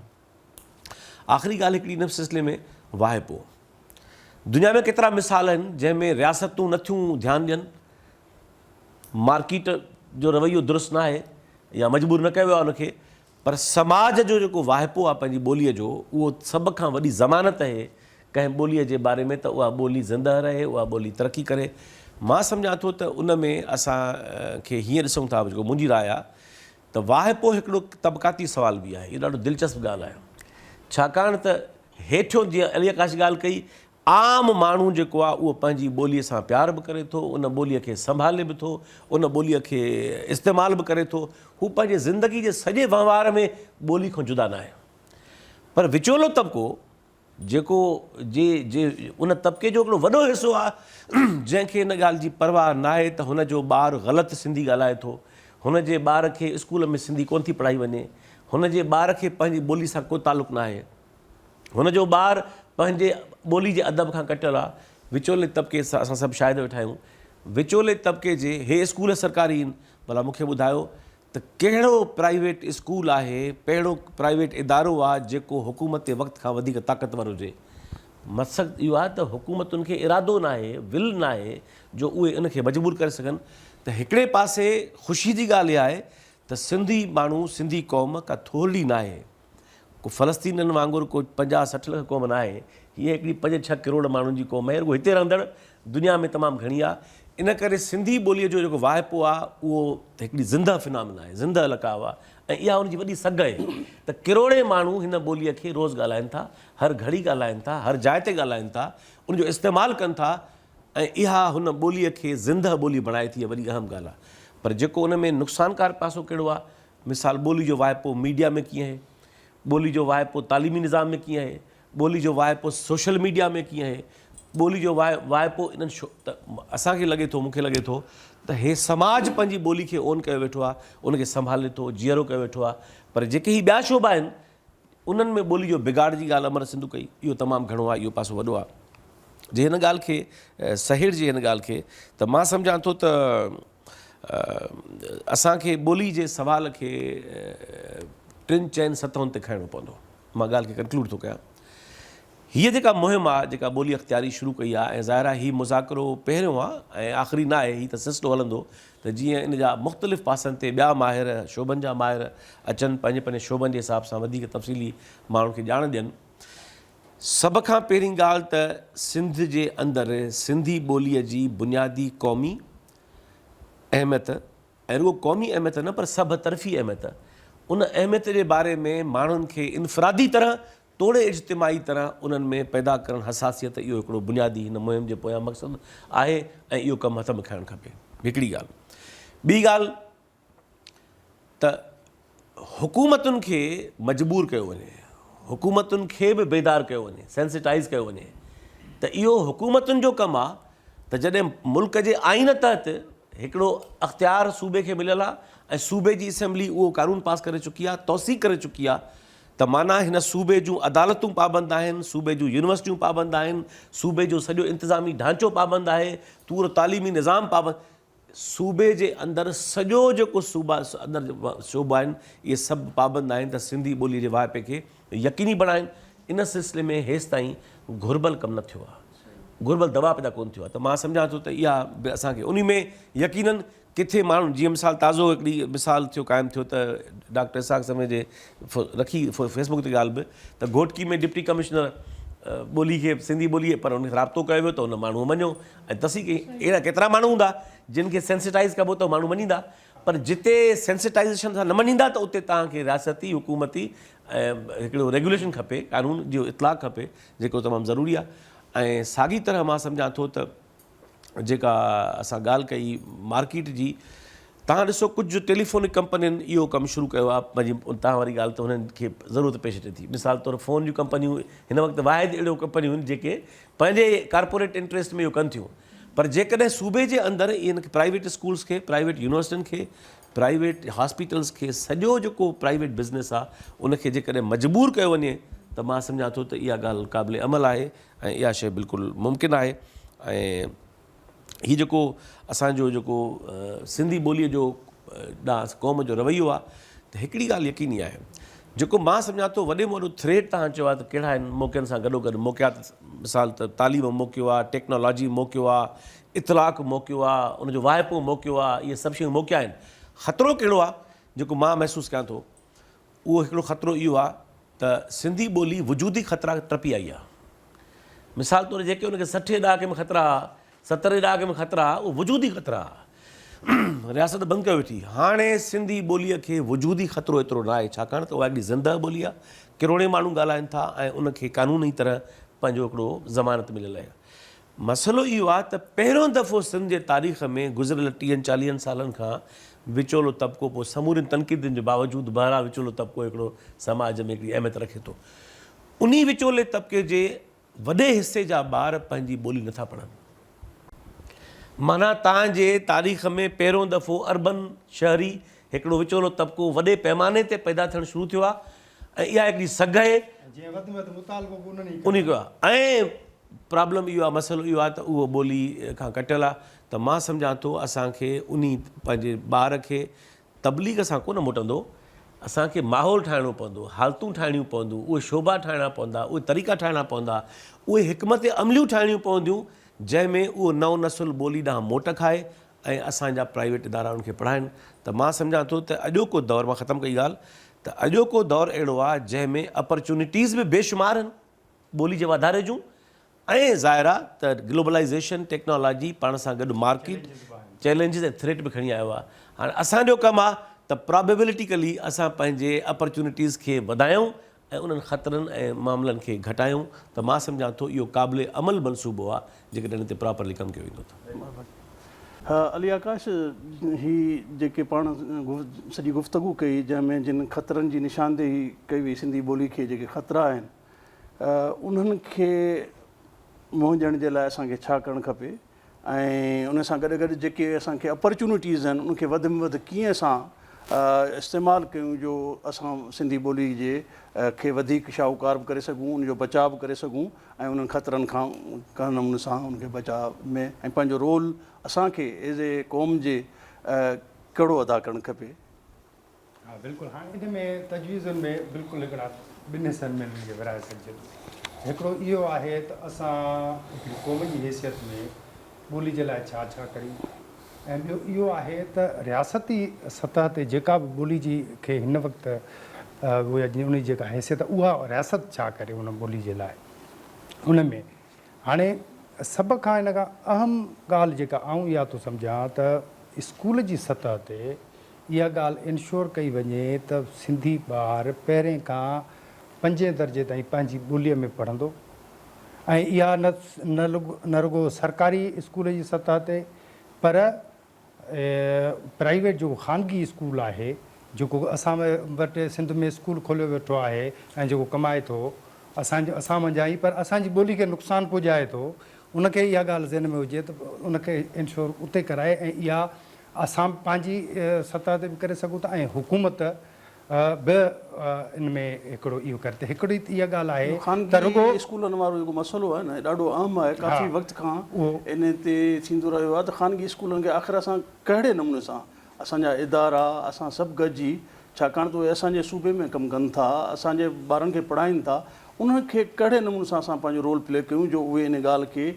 آخري ڳالهه هڪڙي ان سلسلي ۾ واهپو. دنيا ۾ ڪيترا مثال آهن جنهن ۾ رياستون نٿيون ڌيان ڏين، مارڪيٽ جو رويو درست ناهي يا مجبور نه ڪيو ويو آهي ان کي پر سماج جو جيڪو واهپو آهي پنهنجي ٻوليء جو اهو سڀ کان وڏي ضمانت اهي ڪنهن ٻوليء جي باري ۾ ته اها ٻولي زندهه رهي، اها ٻولي ترقي ڪري. مان سمجهان ٿو ته ان ۾ اسان کي هيئن ڏسون ٿا جيڪو منهنجي راء آهي ته واهپو هڪڙو طبقاتي سوال به آهي. اهو ڏاڍو دلچسپ ڳالهه آهي. ڇاڪاڻ ته هيٺيون جيئن علي آڪاش ڳالهه ڪئي عام ماڻهو جيڪو آهي اهو پنهنجي ٻوليء سان پيار به ڪري ٿو، ان ٻوليء کي سنڀالي به ٿو، ان ٻوليء کي استعمال به ڪري ٿو. هو پنهنجي زندگي جي سڄي وهنوار ۾ ٻولي کان جدا ناهي. پر وچولو طبقو جيڪو جي جي ان طبقي جو هڪڙو وڏو حصو آهي جنهن کي ان ڳالهه جي پرواهه ناهي ته هن جو ٻار غلط سنڌي ڳالهائي ٿو، هن جي ٻار کي اسڪول ۾ سنڌي ڪونه ٿي پڙهائي وڃي، هن جي ٻار کي پنهنجي ٻولي سان ڪو تعلق ناهي. هن جو ٻار پنهنجي ٻولي جي ادب کان ڪٽيل آ. وچولي طبقي سان اسان سڀ شاهد ويٺا آهيون. وچولي طبقي جي هي اسڪول سرڪاري آهن. ڀلا مون کي ٻڌايو ته ڪهڙو پرائيويٽ اسڪول آهي، ڪهڙو پرائيويٽ ادارو آ جيڪو حڪومت وقت کان وڌيڪ طاقتور هجي. مقصد اهو آهي ته حڪومتن کي ارادو ناهي، ول ناهي جو اهي ان کي مجبور ڪري سگهن ته هڪڙي پاسي خوشي جي ڳالهه اها آهي ته سنڌي ماڻهو، سنڌي قوم ڪا ٿورڙي ناهي. ڪو فلسطينين وانگر ڪو 50 60 لک قوم ناهي، هيء هڪڙي پنج ڇهه ڪروڙ ماڻهن جي قوم آهي، رڳو هتي رهندڙ دنيا ۾ تمام گهڻي آهي. ان ڪري سنڌي ٻوليء جو جيڪو واهپو آهي، اهو هڪڙي زندهه فنامنا آهي، زندهه لقاء آهي ۽ اها ان جي وڏي سگهه آهي ته ڪروڙين ماڻهو هن ٻوليء کي روز ڳالهائين ٿا، هر گهڙي ڳالهائين ٿا، هر جاء تي ڳالهائين ٿا، ان جو استعمال ڪن ٿا ۽ اها هن ٻوليء کي زندهه ٻولي بڻائي ٿي، اها وڏي اهم ڳالهه آهي. پر جيڪو ان ۾ نقصانڪار پاسو ڪهڙو آهي؟ مثال ٻولي جو واهپو ميڊيا ۾ ڪيئن آهي، ٻولي جو واهپو تعليمي نظام ۾ ڪيئن آهي، ٻولي جو واهپو سوشل ميڊيا ۾ ڪيئن آهي، ٻولي جو واهپو انهن شو ته اسان کي لڳي ٿو مون کي لڳي ٿو ته هي سماج پنهنجي ٻولي کي اون ڪيو ويٺو آهي، ان کي سنڀالي ٿو، جيئرو ڪيو ويٺو آهي پر جيڪي هي ٻيا شعبا آهن انهن ۾ ٻولي جو بگاڙ جي ڳالهه امر سنڌو ڪئي اهو تمام گهڻو آهي اهو پاسو وڏو آهي جي هن ڳالهه کي سهيڙجي هن ڳالهه کي ته مان سمجهان ٿو ته اسان کي ٻولي جي سوال کي ٽن چئن سطحن تي کڻڻو پوندو. مان ڳالهه کي ڪنڪلوڊ ٿو ڪيان. هيء جيڪا مهم آ، جيڪا ٻولي اختياري شروع ڪئي آ ۽ ظاهر آ هي مذاڪرو پهريون آ ۽ آخري نه آهي، هي ته سلسلو هلندو ته جيئن ان جا مختلف پاسن تي ٻيا ماهر، شعبن جا ماهر اچن، پنهنجي پنهنجي شعبن جي حساب سان وڌيڪ تفصيلي ماڻهن کي ڄاڻ ڏين. سڀ کان پهرين ڳالهه ته سنڌ جي اندر سنڌي ٻوليء جي بنيادي قومي اهميت ۽ رڳو قومي اهميت نه پر سڀ طرفي اهميت، ان اهميت جي باري ۾ ماڻهن کي انفرادي طرح توڙي اجتماعي طرح انهن ۾ پيدا ڪرڻ حساسيت اهو هڪڙو بنيادي هن مهم جي پويان مقصد آهي ۽ اهو ڪم هٿ ۾ کڻڻ کپي. هڪڙي ڳالهه. ٻي ڳالهه ته حڪومتن کي مجبور ڪيو وڃي، حڪومتن کي به بيدار ڪيو وڃي، سينسيٽائيز ڪيو وڃي ته اهو حڪومتن جو ڪم آ ته جڏهن ملڪ جي آئين تحت هڪڙو اختيار صوبي کي مليل آ ۽ صوبي جي اسيمبلي اهو قانون پاس ڪري چڪي آ، توثيق ڪري چڪي آ ته معنيٰ هن صوبي جون عدالتون پابند آهن، صوبي جون يونيورسٽيون پابند آهن، صوبي جو سڄو انتظامي ڍانچو پابند آهي، پورو تعليمي نظام پابند صوبي جي اندر سڄو جيڪو صوبا اندر شعبا آهن اهي سڀ پابند آهن ته سنڌي ٻولي جي واهپي کي يقيني بڻائين ان سلسلي ۾ هيستائين گهربل ڪم نه ٿيو آهي گهربل دٻاء پيدا ڪونه ٿيو آهي ته مان سمجهان ٿو ته اها به اسان کي انهي ۾ يقينن ڪٿي ماڻهن جيئن مثال تازو هڪڙي مثال ٿيو قائم ٿيو ته ڊاڪٽر اسحاق سمي جي رکي فيس بڪ تي ڳالهه به ته گهوٽڪي ۾ ڊپٽي ڪمشنر ٻولي کي سنڌي ٻولي پر ان کي رابطو ڪيو ويو ته ان ماڻهو مڃيو ۽ تصديق اهڙا ڪيترا ماڻهو هوندا جن کي سينسيٽائيز ڪبو ته ماڻهو مڃيندا پر جتي سينسيٽائيزيشن سان نه مڃيندا ته اتي توهان کي رياستي حڪومتي هڪڙو ريگيوليشن کپي قانون جو اطلاق کپي جيڪو تمام ضروري آهي ۽ ساڳي طرح مان سمجهان ٿو ته جيڪا اسان ڳالهه ڪئي مارڪيٽ جي توهان ڏسو ڪجهه ٽيليفونڪ ڪمپنين اهو ڪم شروع ڪيو آهي پنهنجي توهان واري ڳالهه ته هنن کي ضرورت پيش اچي ٿي مثال طور فون جون ڪمپنيون هن وقت واحد اهڙيون ڪمپنيون آهن جيڪي پنهنجي ڪارپوريٽ انٽريسٽ ۾ اهو ڪن ٿيون پر جيڪڏهن صوبي جي اندر انهن کي پرائيويٽ اسڪولس کي پرائيويٽ يونيورسٽين کي پرائيويٽ هاسپيٽلس کي سڄو جيڪو پرائيويٽ بزنس آهي ان کي جيڪڏهن مجبور ڪيو وڃي ته مان سمجهان ٿو ته اها ڳالهه قابل عمل آهي ۽ اها شيء بلڪل ممڪن آهي ۽ هي جيڪو اسان جو جيڪو سنڌي ٻوليء جو ڏانهن قوم جو رويو آهي ته هڪڙي ڳالهه يقيني آهي جيڪو مان سمجهان ٿو وڏي ۾ وڏو ٿريٽ توهان چيو آهي ته ڪهڙا آهن موقعن سان گڏو گڏ موقعا مثال ته تعليم موقعو آهي ٽيڪنالاجي موقعو آهي اطلاق موقعو آهي ان جو واهپو موقعو آهي اهي سڀ شيون موقعا آهن خطرو ڪهڙو آهي جيڪو مان محسوس ڪيان ٿو. اهو هڪڙو خطرو اهو آهي ته سنڌي ٻولي وجودي خطرا ٽپي آئي آهي. مثال طور جيڪي ان کي سٺين ڏهاڪي ۾ خطرا ها، سترهين ڏهاڪي ۾ خطرا ها، اهي وجودي خطرا ها. رياست بند ڪيو ويٺي. هاڻي سنڌي ٻوليء کي وجودي خطرو ايترو ناهي، ڇاڪاڻ ته اها هڪڙي زندهه ٻولي آهي، ڪروڙين ماڻهو ڳالهائن ٿا ۽ ان کي قانوني طرح پنهنجو هڪڙو ضمانت مليل آهي. مسئلو اهو آهي ته پهريون دفعو سنڌ جي تاريخ ۾ گذريل ٽيهن چاليهن سالن کان وچولو طبقو پوء سمورين تنقيدن جي باوجود بهرحال وچولو طبقو هڪڙو سماج ۾ هڪڙي اهميت رکي ٿو. انهي وچولي طبقي جي وڏي حصي جا ٻار پنهنجي ٻولي نٿا پڙهن. معنيٰ تان جي تاريخ ۾ پهريون دفعو اربن شهري هڪڙو وچولو طبقو وڏي پئماني تي پيدا ٿيڻ شروع ٿيو آهي ۽ اها هڪڙي سگهه آهي. جنهن وڌ ۾ وڌ مطالبو به انهن ئي ڪيو. انهي ڪيو آهي ۽ پرابلم اهو آهي مسئلو اهو آهي ته اهو ٻولي کان ڪٽيل آهي ته مان سمجهان ٿو اسان کي انهي پنهنجي ٻار کي تبليغ سان ڪونه موٽندو اسان کي ماحول ٺاهڻو پوندو حالتون ٺاهڻيون پونديون اهي شعبا ٺاهڻا پوندا اهي طريقا ٺاهڻا پوندا اهي حڪمت عمليون ٺاهڻيون پونديون جنهن ۾ اهو نئون نسل ٻولي ڏانهن موٽ کائي ۽ اسان جا پرائيويٽ ادارا ان کي پڙهائن ته مان سمجهان ٿو ته اڄوڪو دور مان ختم ڪئي ڳالهه ته اڄوڪو دور اهڙو آهي جنهن ۾ اپرچونٽيز به بيشمار آهن ٻولي جي واڌاري جون ۽ ظاهر آ ته گلوبلائيزيشن ٽيڪنالاجي پاڻ سان گڏ مارڪيٽ چئلينجز ۽ ٿريٽ به کڻي آيو آ هاڻي اسان جو ڪم آ ته پرابيبلٽيڪلي اسان پنهنجي اپرچونٽيز کي وڌايون ۽ انهن خطرن ۽ معاملن کي گهٽايون ته مان سمجهان ٿو اهو قابل عمل منصوبو آ جيڪڏهن ان تي پراپرلي ڪم ڪيو ويندو ته. ها علي آڪاش هي جيڪي پاڻ سڄي گفتگو ڪئي جنهن ۾ جن خطرن جي نشاندهي ڪئي وئي سنڌي ٻولي کي جيڪي خطرا آهن انهن کي منهن ڏيڻ جي لاء اسان کي ڇا ڪرڻ کپي ۽ ان سان گڏ گڏ جيڪي اسان کي اپرچونٽيز آهن ان کي وڌ ۾ وڌ ڪيئن اسان استعمال ڪيون جو اسان سنڌي ٻولي جي کي وڌيڪ شاهوڪار به ڪري سگهون ان جو بچاء به ڪري سگهون ۽ انهن خطرن کان ڪنهن نموني سان ان کي بچاء ۾ ۽ پنهنجو رول اسان کي ايز اي قوم جي ڪهڙو ادا ڪرڻ کپي. ها بلڪل هاڻي ان ۾ تجويزن ۾ بلڪل هڪڙا ٻن حصن ۾ انهن کي ورهائي سگهجي ٿو. هڪڙو اهو آهي ته اسان هڪڙي قوم جي حيثيت ۾ ٻولي جي لاء ڇا ڇا ڪريون ۽ ٻيو اهو آهي ته رياستي سطح تي جيڪا به ٻولي جي کي هن وقت ان جي جيڪا حيثيت اها رياست ڇا ڪري ان ٻولي جي لاء ان ۾ هاڻي سڀ کان ان کان اهم ڳالهه جيڪا آئون اها ٿو سمجهان ته اسڪول جي سطح تي اها ڳالهه انشور ڪئي وڃي ته سنڌي ٻار پهرين کان پنجين درجي تائين پنهنجي ٻوليء ۾ پڙهندو ۽ اها نه رڳو سرڪاري اسڪول جي سطح تي پر پرائيويٽ جيڪو خانگي اسڪول آهي جيڪو اسان وٽ سنڌ ۾ اسڪول کوليو ويٺو آهي ۽ جيڪو ڪمائي ٿو اسان جو اسان منجهان ئي پر اسان جي ٻولي کي نقصان پڄائي ٿو ان کي اها ڳالهه ذهن ۾ هجي ته ان کي انشور اتي ڪرائي ۽ اها اسان پنهنجي سطح تي به ڪري سگهون ٿا ۽ حڪومت به ان ۾ هڪڙو اهو ڪري ته هڪڙي ته اها ڳالهه آهي ته رڳو. خانگي اسڪولن وارو جيڪو مسئلو آهي نه ڏاڍو اهم آهي ڪافي وقت کان ان تي ٿيندو رهيو آهي ته خانگي اسڪولن کي آخر اسان ڪهڙي نموني سان اسان جا ادارا اسان سڀ گڏجي ڇاڪاڻ ته اهي اسان جي صوبي ۾ ڪم ڪن ٿا اسان جي ٻارن کي پڙهائين ٿا انهن کي ڪهڙي نموني سان اسان پنهنجو رول پلي ڪيون جو اهي ان ڳالهه کي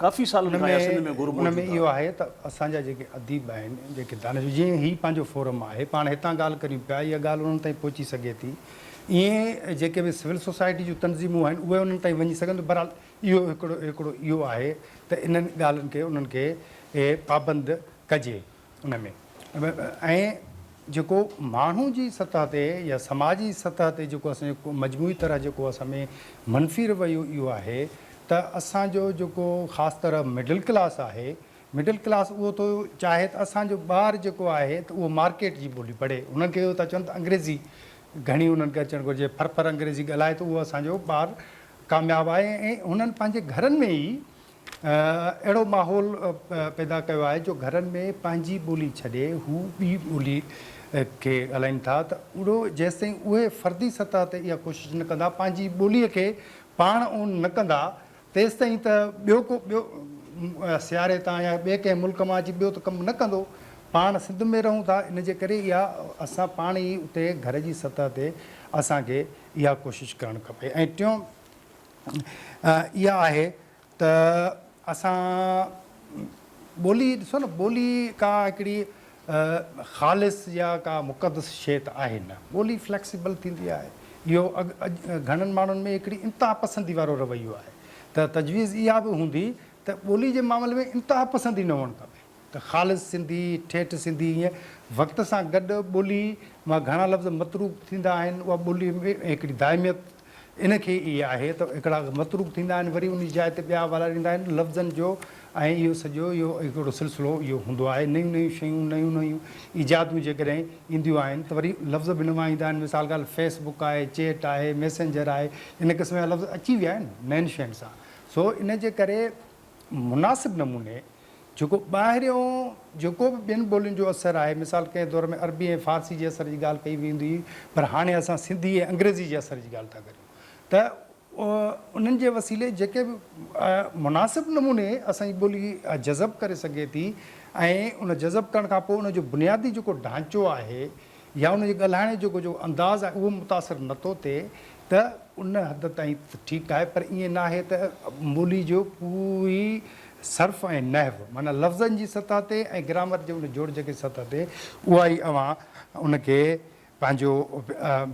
ڪافي سالن کان اها سنڌ ۾ گهر ان ۾ موجود اهو آهي. آهي ته اسان جا جيڪي اديب آهن، جيڪي دانشور، جيئن هي پنهنجو فورم آهي، پاڻ هتان ڳالهه ڪريون پيا، اها ڳالهه انهن تائين پهچي سگهي ٿي. ائين جيڪي به سول سوسائٽي جون تنظيمون آهن، اهي انهن تائين وڃي سگهن ٿيون. بهرحال اهو هڪڙو هڪڙو اهو آهي ته انهن ڳالهين کي انهن کي پابند ڪجي. ان ۾ ۽ جيڪو ماڻهو جي سطح تي يا سماجي سطح تي جيڪو اسان جو مجموعي طرح جيڪو اسان ۾ منفي رويو اهو آهي ته اسان جو جيڪو خاص طرح مڊل ڪلاس آهي مڊل ڪلاس اهو ٿو چاهي ته اسان جو ٻار جيڪو آهي ته اهو مارڪيٽ جي ٻولي پڙهي انهن کي اهو ٿا چون ته انگريزي گهڻي انهن کي اچڻ گهرجي ڦر ڦر انگريزي ڳالهائي ته اهو اسان جو ٻار ڪامياب آهي ۽ هنن پنهنجي گهرن ۾ ئي اهڙو ماحول پيدا ڪيو آهي جو گهرن ۾ پنهنجي ٻولي ڇڏي هو ٻي ٻولي کي ڳالهائين ٿا ته اهڙو جيستائين اهي فردي سطح تي اها ڪوشش نه ڪندا پنهنجي ٻولي کي پاڻ اون نه ڪندا تيستائين ته ٻيو ڪو ٻيو سياري تان يا ٻئي ڪنهن ملڪ مان اچي ٻيو ته ڪم نه ڪندو پاڻ سنڌ ۾ رهون ٿا ان جي ڪري اها اسان پاڻ ئي اتي گهر جي سطح تي اسان کي اها ڪوشش ڪرڻ کپي ۽ ٽيون اها آهي ته اسان ٻولي ڏسو نه ٻولي ڪا هڪڙي خالص يا ڪا مقدس شيء ته آهي نه. ٻولي فليڪسيبل ٿيندي آهي. اهو اڳ اڄ گهڻن ماڻهن ۾ هڪڙي انتها پسندي وارو رويو آهي ته تجويز اها به هوندي ته ٻولي جي معاملي ۾ انتها پسندي نه هئڻ کپي ته خالص سنڌي، ٺيٺ سنڌي ائين وقت سان گڏ ٻولي مان گهڻا لفظ متروڪ ٿيندا آهن اها ٻولي ۾ هڪڙي دائميت ان کي ئي آهي ته هڪڙا متروڪ ٿيندا آهن وري ان جي جاء تي ٻيا والاريندا آهن لفظن جو ۽ اهو سڄو اهو هڪڙو سلسلو اهو هوندو آهي نيون نيون شيون نيون نيون ايجادون جيڪڏهن اينديون آهن ته وري لفظ به نوان ايندا آهن مثال ڳالهه فيس بڪ آهي چيٽ آهي ميسينجر آهي ان قسم جا لفظ اچي ويا آهن نين شين سان سو ان جي ڪري مناسب نموني جيڪو ٻاهريون جيڪو به ٻين ٻولين جو اثر آهي، مثال ڪنهن دور ۾ عربي ۽ فارسي جي اثر جي ڳالهه ڪئي ويندي هئي پر هاڻي اسان سنڌي ۽ انگريزي جي اثر جي ڳالهه ٿا ڪريون ته انهن جي وسيلي جيڪي به مناسب نموني اسان جي ٻولي جذب ڪري سگهي ٿي ۽ ان جذب ڪرڻ کان پوء ان جو بنيادي جيڪو ڍانچو آهي يا ان جي ڳالهائڻ جو جيڪو انداز آهي اهو متاثر نٿو ٿئي ته ان حد تائين ته ٺيڪ آهي پر ائين ناهي ته ٻولي جو پوري صرف ۽ نحو معنيٰ لفظن جي سطح تي ۽ گرامر جي ان جوڙجڪ جي سطح تي اها ئي اوهان ان کي پنهنجو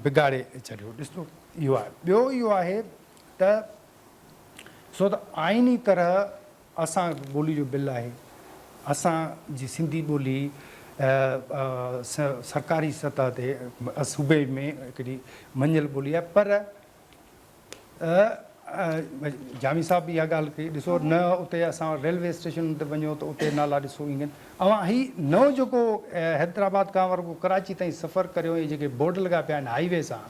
بگاڙي ڇڏيو. ڏسو اهو آهي. ٻيو اهو آهي ته سو ته آئيني طرح اسان ٻولي جو بل آهي. اسان جي سنڌي ٻولي سرڪاري سطح تي صوبي ۾ هڪڙي مڃيل ٻولي آهي پر جامي صاحب به اها ڳالهه ڪئي ڏسو نه اتي اسان ريلوي اسٽيشن تي وڃو ته اتي نالا ڏسو اينگن اوهان هي نئون جيڪو حيدرآباد کان ورڳو ڪراچي تائين سفر ڪريو هي جيڪي بورڊ لڳا پيا آهن هائي وي سان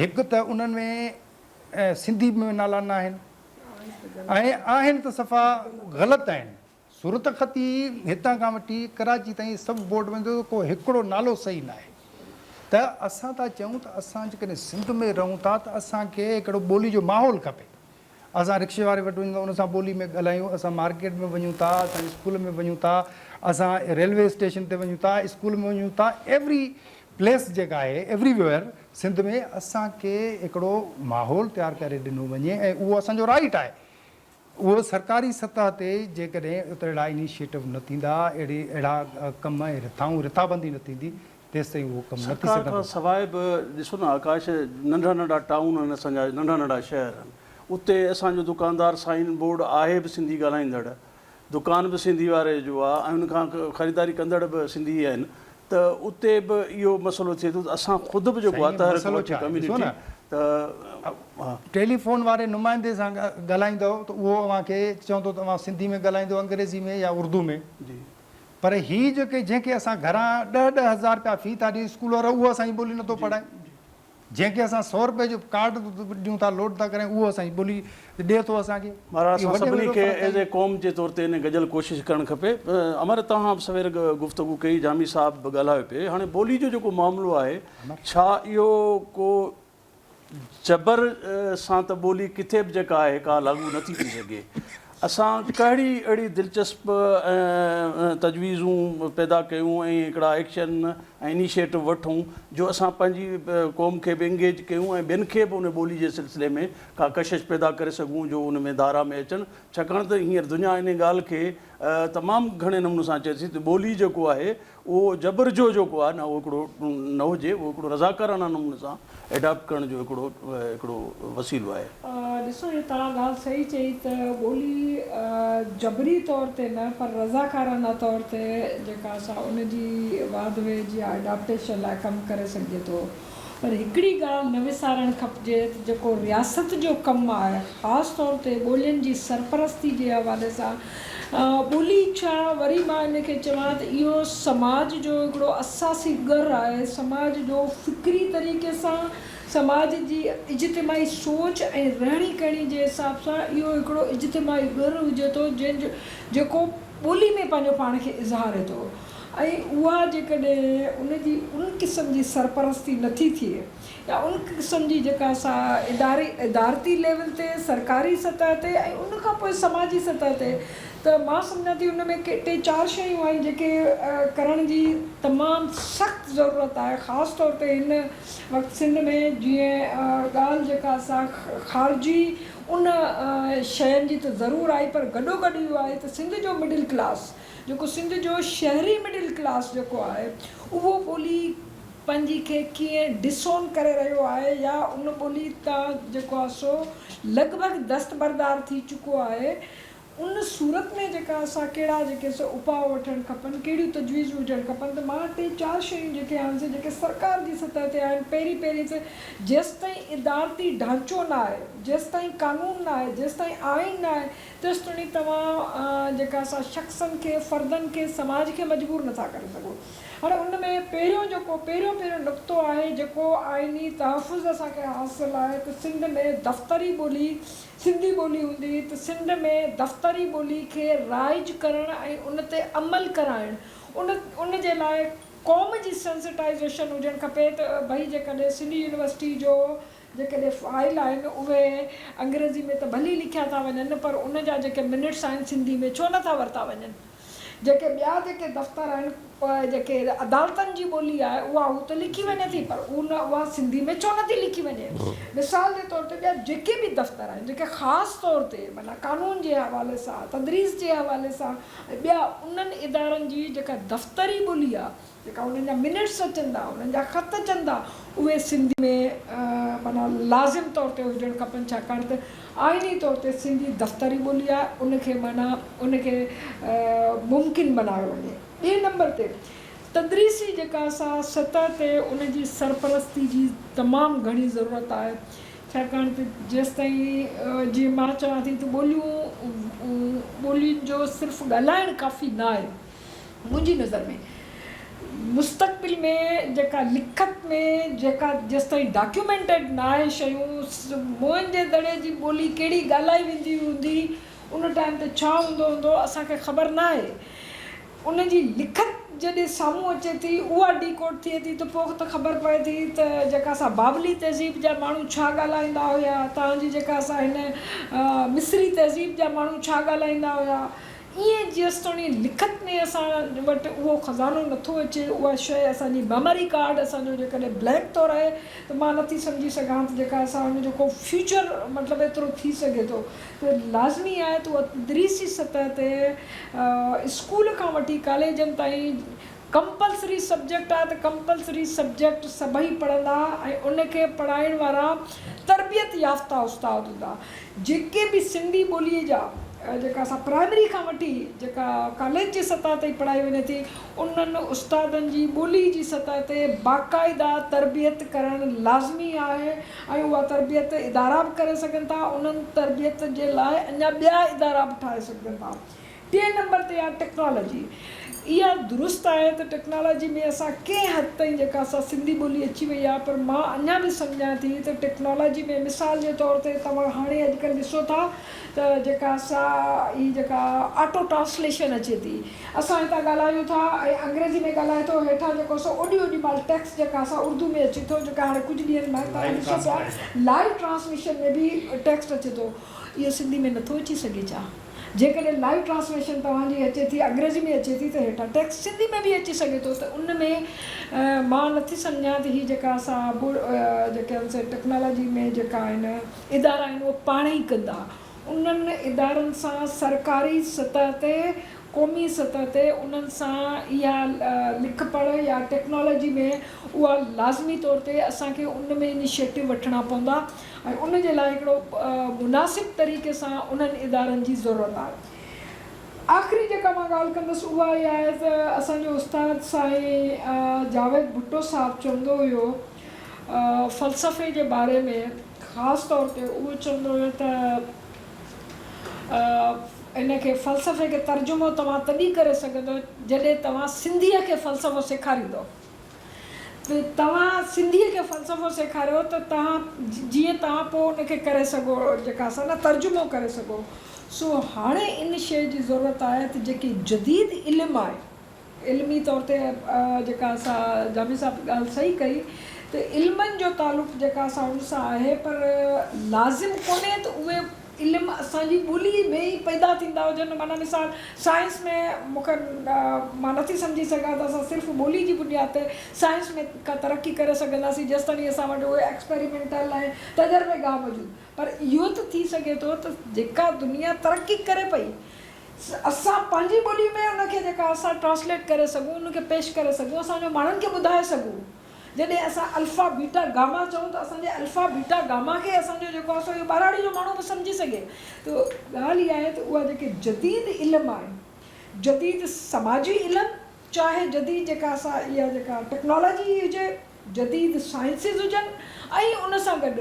هڪ ته انهن ۾ سنڌي ۾ نالا نه آهن ۽ آهن ته صفا غلط آهن. صورتخطي هتان کان وٺي ڪراچي تائين سڀ بورڊ ويندو ته ڪو هڪڙو نالو صحيح ناهي ته اسان ٿا چئون ته اسان جيڪڏهن سنڌ ۾ رهون ٿا ته اسان کي هڪڙو ٻولي جو ماحول کپي. اسان رڪشي واري وٽ وڃون ٿا ان سان ٻولي ۾ ڳالهايون، اسان مارڪيٽ ۾ وڃون ٿا، اسان اسڪول ۾ وڃون ٿا، اسان ريلوي اسٽيشن تي وڃون ٿا، اسڪول ۾ وڃون ٿا، ايوري پليس جيڪا آهي ايوري ويئر سنڌ ۾ اسان کي هڪڙو ماحول تيار ڪري ڏنو وڃي ۽ اهو اسان جو رائيٽ آهي. اهو سرڪاري سطح تي جيڪڏهن اهڙا انيشيٽو نه ٿيندا، اهڙي اهڙا ڪم ۽ رٿائون رٿابندي نه ٿيندي تيستائين اهو ڪم نه ٿي سرڪار سگهندو. کان سواء به ڏسو نه آڪاش ننڍا ننڍا ٽائون آهن اسان جا ننڍا ننڍا شهر آهن اتي اسان جو دڪاندار سائن بورڊ آهي به سنڌي ڳالهائيندڙ دڪان به سنڌي واري جو آ ۽ ان کان خريداري ڪندڙ به سنڌي ئي آهن ته اتي به اهو مسئلو ٿئي ٿو ته اسان خود به جيڪو آ سائين تحرڪ مسئلو وٺي ڇا آهي ڏسو ڪميونٽي نه ته ها. ٽيليفون واري نمائندي سان ڳالهائيندؤ ته اهو اوهان کي چوندو ته اوهان سنڌي ۾ ڳالهائيندو انگريزي ۾ يا اردو ۾ جي. پر هي جيڪي جنهن کي اسان گهران ڏهه ڏهه هزار رپيا في ٿا ڏيون اسڪول وارو اهو اسان جي ٻولي نٿو پڙهائي. جنهن کي اسان سو رپئي جو ڪارڊ ڏيون ٿا لوڊ ٿا ڪرايون اهو اسان جي ٻولي ڏئي ٿو اسان کي. بهرحال اهو اسان وڏي ۾ سڀني وڏو کي فرق ايز آهي. اي قوم جي طور تي ان گڏيل ڪوشش ڪرڻ کپي. امر توهان به سوير گفتگو ڪئي جامي صاحب به ڳالهايو پئي هاڻي ٻولي جو جيڪو معاملو آهي ڇا اهو ڪو جبر سان ته ٻولي ڪٿي به جيڪا آهي ڪا لاڳو نٿي ٿي سگهي. اسان ڪهڙي اهڙي دلچسپ تجويزون پيدا ڪيون ۽ هڪڙا ايڪشن ۽ انيشيٽو وٺون جو اسان پنهنجي قوم کي به انگيج ڪيون ۽ ٻين کي به ان ٻولي جي سلسلي ۾ ڪا ڪشش پيدا ڪري سگهون جو ان ۾ ڌارا ۾ اچن ڇاڪاڻ ته هينئر دنيا ان ڳالهه کي تمام گهڻي نموني سان چئي ٿي ته ٻولي جيڪو آهي اهو جبر جو جيڪو آهي نه اهو هڪڙو نه هجي اهو هڪڙو رضاڪارانه نموني سان ايڊاپٽ ڪرڻ جو هڪڙو هڪڙو وسيلو آهي. ڏسو هي توهان ڳالهه صحيح چئي ته ٻولي جبري طور تي نه پر رضاڪارانه طور تي جيڪا سا ان جي واڌ ويجهه يا ايڊاپٽيشن لاء ڪم ڪري سگهجي ٿو پر هڪڙي ڳالهه نه وسارڻ کپجي ته جيڪو رياست جو ڪم آهي خاص طور تي ٻولين جي سرپرستي جي حوالي سان ٻولي ڇا وري مان ان کي چوان ته اهو سماج جو هڪڙو اساسي ڳر آهي سماج جو فڪري طريقي سان سماج جي اجتماعي سوچ ۽ رهڻي ڪهڻي جي حساب سان اهو هڪڙو اجتماعي ڳر هجي ٿو جنهن جو جيڪو ٻولي ۾ پنهنجو پاڻ کي اظهاري ٿو ۽ اها جيڪڏهن ان جي ان قسم جي سرپرستي نٿي ٿئي يا ان قسم جي جيڪا سا اداري ادارتي ليول تي سرڪاري سطح تي ۽ ان کان پوء سماجي سطح تي ته مان سمجهان ٿي ان ۾ ڪي ٽي چار شيون آهن جيڪي ڪرڻ جي تمام سخت ضرورت آهي خاص طور تي هن وقت سنڌ ۾ جيئن ڳالهه جيڪا سا خارجي ان شين جي ته ضرور آهي پر گڏوگڏ اهو آهي ته سنڌ جو مڊل ڪلاس جيڪو سنڌ جو شهري مڊل ڪلاس جيڪو آهي اهو ٻولي پنهنجي کي ڪيئن ڊس اون ڪري رهيو آهي يا ان ٻولي تان جيڪو آهي سو لڳ ڀڳ دستبردار ٿي چڪو آهي ان صورت ۾ جيڪا اسان ڪهڙا جيڪي سو اپاء وٺڻ کپن ڪهڙيون تجويزون هجڻ کپن ته مان ٽي چار شيون جيڪي آهن سي جيڪي سرڪار جي سطح تي آهن پهرين پهرين ته جيستائين ادارتي ڍانچو نه آهي جيستائين قانون نه آهي جيستائين آئين نه آهي تيستوڻي توهان جيڪا سا شخصن کي فردن کي سماج کي مجبور نٿا ڪري سگهو هاڻي ان ۾ پهريون جيڪو پهريون پهريون نقطو آهي جيڪو آئيني تحفظ اسان کي حاصل آهي ته سنڌ ۾ دفتري ٻولي سنڌي ٻولي هوندي ته سنڌ ۾ دفتري ٻولي کي رائج ڪرڻ ۽ ان تي عمل ڪرائڻ ان ان جي لاء قوم جي سينسٽائيزيشن هجڻ کپي ته ڀئي جيڪڏهن سنڌ يونيورسٽي جو جيڪڏهن فائل آهن اهي انگريزي ۾ ته ڀلي لکيا ٿا وڃن پر ان جا جيڪي منٽس آهن سنڌي ۾ ڇو نه ٿا ورتا وڃن. جيڪي ٻيا جيڪي دفتر آهن جيڪي عدالتن جي ٻولي آهي اها هو ته لکي وڃي ٿي پر ان اها سنڌي ۾ ڇو نٿي لکي وڃي مثال جي طور تي ٻيا جيڪي به دفتر آهن جيڪي خاص طور تي معنيٰ قانون جي حوالي سان تدريس جي حوالي سان ۽ ٻيا انهن ادارن جي جيڪا دفتري ٻولي آهي جيڪا انهن جا منٽس اچن ٿا، انهن جا خط اچن ٿا، اهي سنڌي ۾ معنيٰ لازم طور تي هجڻ کپن، ڇاڪاڻ ته آئيني طور تي سنڌي دفتري ٻولي آهي، ان کي معنيٰ ان کي ممڪن بنايو وڃي. ٻئي نمبر تي تدريسي جيڪا سا سطح تي ان جي سرپرستي جي تمام گهڻي ضرورت آهي، ڇاڪاڻ ته جيستائين جيئن مان چوان ٿي ته ٻوليون ٻولين جو صرف ڳالهائڻ ڪافي نه آهي. منهنجي نظر ۾ مستقبل ۾ جيڪا لکت ۾ جيڪا جيستائين ڊاڪيومينٽيڊ نه آهي شيون موهن جي دڙي جي ٻولي ڪهڙي ڳالهائي ويندي هوندي ان ٽائيم تي ڇا هوندو هوندو اسان کي خبر نه آهي ان جي لکت جڏهن سامهون اچي ٿي اها ڊي ڪوڊ ٿئي ٿي ته پوء ته خبر پئي ٿي ته جيڪا سا بابلي تهذيب جا ماڻهو ڇا ڳالهائيندا هيا تان جي جيڪا سا هن مصري تهذيب جا ماڻهو ڇا ڳالهائيندا هيا ائين جيستوڻي لکت ۾ اسان وٽ اهو خزانو نٿو اچي، اها شيء اسان جي ميموري ڪارڊ اسان جو جيڪڏهن بلينڪ ٿو رهي ته مان نٿي سمجهي سگهان ته جيڪا اسان ان جو ڪو فيوچر مطلب ايترو ٿي سگهي ٿو ته لازمي آهي ته اها تدريسي سطح تي اسڪول کان وٺي ڪاليجن تائين ڪمپلسري سبجيڪٽ آهي ته ڪمپلسري سبجيڪٽ سڀئي پڙهندا ۽ ان کي پڙهائڻ وارا تربيت يافته استاد هوندا جيڪي به سنڌي ٻوليء جا جيڪا اسان پرائمري کان وٺي جيڪا ڪاليج جي سطح تائين پڙهائي وڃي ٿي انهن استادن جي ٻولي جي سطح تي باقاعده تربيت ڪرڻ لازمي آهي ۽ اها تربيت ادارا به ڪري سگهن ٿا انهن تربيت جي لاء اڃا ٻيا ادارا به ٺاهي سگهجن ٿا. ٽئين نمبر تي آهي ٽيڪنالاجي. اها درست آهي ته ٽيڪنالاجي ۾ اسان ڪنهن حد تائين جيڪا اسان سنڌي ٻولي اچي وئي آهي پر مان اڃا به سمجهان ٿي ته ٽيڪنالاجي ۾ مثال جي طور تي توهان هاڻي اڄڪلهه ڏسو ٿا ته جيڪا سا هي جيڪا آٽو ٽرانسليشن اچي ٿي اسان هتان ڳالهايون ٿا ۽ انگريزي ۾ ڳالهائي ٿو هيٺان جيڪو سو اوڏي اوڏي مهل ٽيڪسٽ جيڪا سا اردو ۾ اچي ٿو جيڪا هاڻي ڪجهه ڏينهن ۾ توهان ڏسو پيا لائيو ٽرانسميشن ۾ به ٽيڪسٽ اچي ٿو اهو سنڌي ۾ نٿو اچي سگهي ڇا؟ جيڪڏهن لائيو ٽرانسليشن توهان جي اچي ٿي انگريزي ۾ اچي ٿي ته هيٺان ٽيڪسٽ سنڌي ۾ به اچي سگهي ٿو ته ان ۾ مان نٿي سمجهان ته هي جيڪا اسان جيڪي آهن سي ٽيڪنالاجي ۾ جيڪا آهن ادارا آهن اهي پاڻ ئي ڪندا انهن ادارن سان سرڪاري سطح تي قومي سطح تي انهن سان اها لک پڙهه يا ٽيڪنالاجي ۾ اها لازمي طور تي اسان کي ان ۾ انيشيٽو وٺڻا پوندا ۽ ان جي لاء هڪڙو مناسب طريقي سان انهن ادارن جي ضرورت آهي. آخري جيڪا مان ڳالهه ڪندس اها اها آهي ته اسان جو استاد سائين جاويد ڀٽو صاحب چوندو هيو فلسفي جي باري ۾ خاص طور تي اهو چوندو هيو ته ان کي فلسفي کي ترجمو توهان تڏهن ڪري سگهندو جڏهن توهان سنڌيء کي فلسفو سيکاريندو. ته توهان سنڌيء کي فلسفو سيکاريو ته توهان جيئن توهان پوء ان کي ڪري سگهو جيڪا سا نه ترجمو ڪري سگهو. سو هاڻي ان شيء جي ضرورت آهي ته جيڪي جديد علم آهي علمي طور تي جيڪا سا جامي صاحب ڳالهه صحيح ڪئي ته علمن جو تعلق جيڪا سا ان سان آهي پر لازم ڪونهي ته اهي علم اسان جي ٻولي ۾ ئي پيدا ٿيندا هجن معنيٰ مثال سائنس ۾ مون کي مان نٿي سمجهي سگهان ته اسان صرف ٻولي جي بنياد تي سائنس ۾ ڪا ترقي ڪري سگهنداسين جيستائين اسان وٽ اهي ايڪسپيريمينٽل ۽ تجربي گاهه موجود پر اهو ته ٿي سگهي ٿو ته جيڪا دنيا ترقي ڪري پئي. اسان پنهنجي ٻولي ۾ ان کي جيڪا اسان ٽرانسليٽ ڪري سگهون، ان کي پيش ڪري سگهون، اسان جو ماڻهن کي ٻڌائي سگهون. جڏهن اسان الفا بيٽا گاما چئون ته اسان جي الفا بيٽا گاما کي اسان جو جيڪو آهي سو اهو ٻهراڙي جو ماڻهو به سمجهي سگهي. ته ڳالهه اها آهي ته اها جيڪي جديد علم آهن، جديد سماجي علم، چاهي جديد جيڪا اسان اها جيڪا ٽيڪنالاجي هجي، جديد سائنسز هجن ۽ ان سان گڏ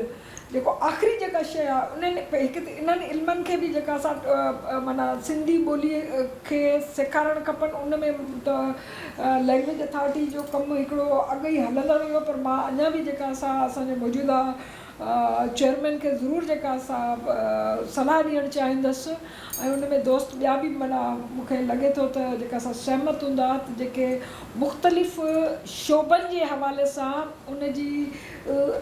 جيڪو آخري جيڪا شيء آهي انهن هڪ ته انهن علمن کي به جيڪا اسان معنيٰ سنڌي ٻوليء کي سيکارڻ کپن ان ۾ ته لينگويج اٿارٽي جو ڪم هڪڙو اڳ ئي هلندڙ هيو پر مان اڃا به جيڪا اسان اسان جي موجوده چيئرمين کي ضرور جيڪا سا صلاح ڏيڻ چاهيندس ۽ ان ۾ دوست ٻيا به معنيٰ مون کي لڳي ٿو ته جيڪا سا سهمت هوندا ته جيڪي مختلف شعبن جي حوالي سان ان جي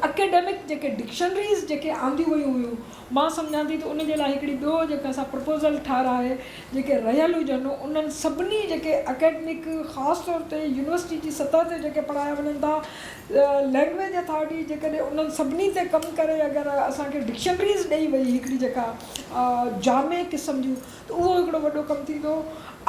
اڪيڊمڪ جيڪي ڊڪشنريز جيڪي آنديون ويون هيون مان سمجهان ٿي ته ان جي لاء هڪڙي ٻيو جيڪا سا پرپوزل ٺاهرائي جيڪي رهيل هجن انهن سڀني جيڪي اڪيڊمڪ خاص طور تي يونيورسٽي جي سطح تي جيڪي پڙهايا وڃن ٿا لينگويج اٿارٽي جيڪڏهن انهن سڀني تي ڪم ڪري اگر اسان کي ڊڪشنريز ڏئي وئي هڪڙي جيڪا جامع قسم جون ته اهو هڪڙو وڏو ڪم ٿيندو.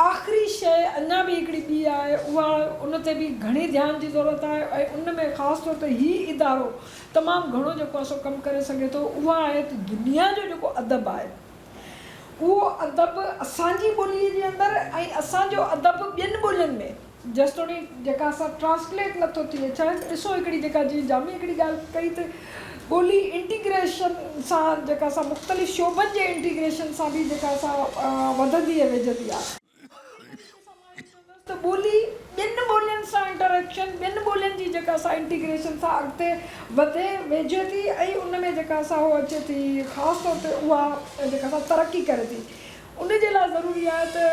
آخري شيء اڃا به هڪڙي ٻي آهي اها ان تي به گهڻي ڌيان جي ضرورت آهي ۽ ان ۾ خاص طور تي هي ادارو تمام گهڻو جيڪو آهي سو ڪم ڪري سگهي ٿو اها آهي ته دنيا جو جيڪو ادب آهي اهو ادب اسان جي ٻوليء جي اندر ۽ اسان جو ادب ٻين ٻولين ۾ جيستوڻيڪ جيڪا سا ٽرانسليٽ نه ٿو ٿئي ڇا ڏسو هڪڙي جيڪا جيئن جامي هڪڙي ڳالهه ڪئي ته ٻولي انٽيگريشن سان جيڪا سا مختلف شعبن جي انٽيگريشن سان به جيڪا سا وڌندي ۽ ويجهندي آهي. ان طريقي سان مان اهو چوندس ته ٻولي ٻين ٻولين سان انٽريڪشن ٻين ٻولين جي جيڪا سا انٽيگريشن سان اڳتي وڌي ويجهي ٿي ۽ ان ۾ جيڪا سا هو اچي ٿي خاص طور تي اها جيڪا سا ترقي ڪري ٿي. ان جي لاء ضروري آهي ته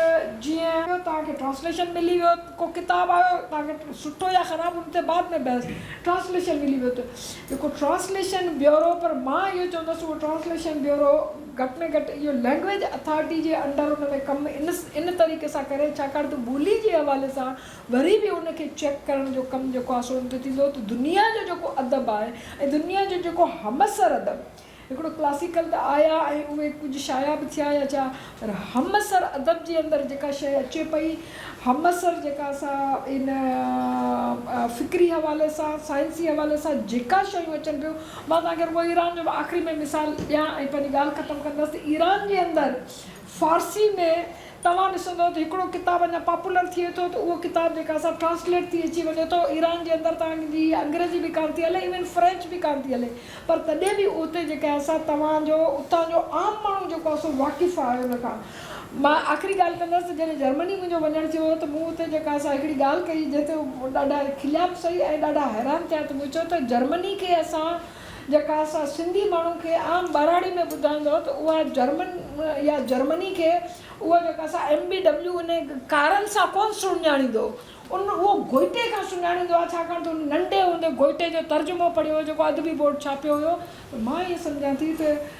جيئن توهان کي ٽرانسليشن ملي ويو ڪو ڪتاب آيو توهان کي سٺو يا خراب ان تي بعد ۾ بحث ٽرانسليشن ملي ويو ته جيڪو ٽرانسليشن بيورو پر مان اهو چوندس اهو ٽرانسليشن بيورو گهٽ ۾ گهٽ اهو لينگويج اٿارٽي جي انڊر ان ۾ ڪم ان ان طريقي سان ڪري ڇاڪاڻ ته ٻولي جي حوالي سان وري به ان کي چيڪ ڪرڻ جو ڪم جيڪو آهي سو ان تي ٿيندو ته دنيا جو جيڪو ادب آهي ۽ دنيا جو جيڪو همعصر ادب هڪڙو ڪلاسيڪل ته آيا ۽ اهي ڪجهه شايع به ٿيا يا ڇا پر همعصر ادب جي اندر جيڪا شيء اچي پئي، همعصر جيڪا سا ان فڪري حوالي سان، سائنسي حوالي سان جيڪا شيون اچن پيون، مان توهان کي رڳو ايران جو به آخري ۾ مثال ڏيان ۽ پنهنجي ڳالهه ختم ڪندس ته ايران جي اندر فارسي ۾ توهان ڏسندو ته هڪڙو ڪتاب اڃا پاپولر ٿئي ٿو ته اهو ڪتاب جيڪا سا ٽرانسليٽ ٿي اچي وڃي ٿو ايران جي اندر توهان جي انگريزي به ڪانه ٿي هلي ايون فرينچ به ڪانه ٿي هلي پر تڏهن به اتي جيڪا آهي سا توهان جو اتان جو عام ماڻهو جيڪو آهي سو واقف آهي ان کان مان آخري ڳالهه ڪندس ته جڏهن جرمني منهنجو وڃڻ ٿيو هو ته مون اتي جيڪا سا هڪڙي ڳالهه ڪئي جنهن تي ڏاڍا کليا به سهي ۽ ڏاڍا حيران ٿيا ته مون چيو ته جرمني کي اسان جيڪا اسان سنڌي ماڻهو کي عام ٻهراڙي ۾ ٻڌائيندو ته اها جرمن يا جرمني کي اها جيڪا سا ايم بي ڊبليو ان ڪارن سان ڪونه سڃاڻيندو ان اهو گوئٽي کان سڃاڻيندو آهي ڇاڪاڻ ته ان ننڍي هوندي گوئٽي جو ترجمو پڙهيو هو جيڪو ادبي بورڊ ڇاپيو هيو ته مان ائين سمجهان ٿي ته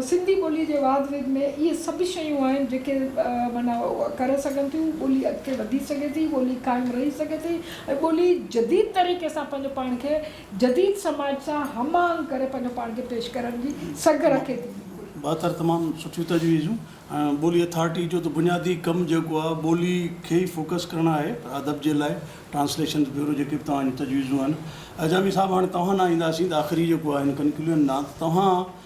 سنڌي ٻولي جي واڌ ويجهه ۾ اهي سڀ شيون آهن جيڪي معنيٰ ڪري سگهن ٿيون، ٻولي اڳتي وڌي سگهي ٿي، ٻولي قائم رهي سگهي ٿي ۽ ٻولي جديد طريقي سان پنهنجو پاڻ کي جديد سماج سان هم آهنگ ڪري پنهنجو پاڻ کي پيش ڪرڻ جي سگهه رکي ٿي. بهتر تمام سٺيون تجويزون ۽ ٻولي اٿارٽي جو ته بنيادي ڪم جيڪو آهي ٻولي کي ئي فوڪس ڪرڻ آهي پر ادب جي لاء ٽرانسليشنز بيورو جيڪي به توهان جون تجويزون آهن اعجامي صاحب هاڻي توهان ڏانهن اينداسين ته آخري جيڪو آهي هن ڪنڪليون ڏانهن ته توهان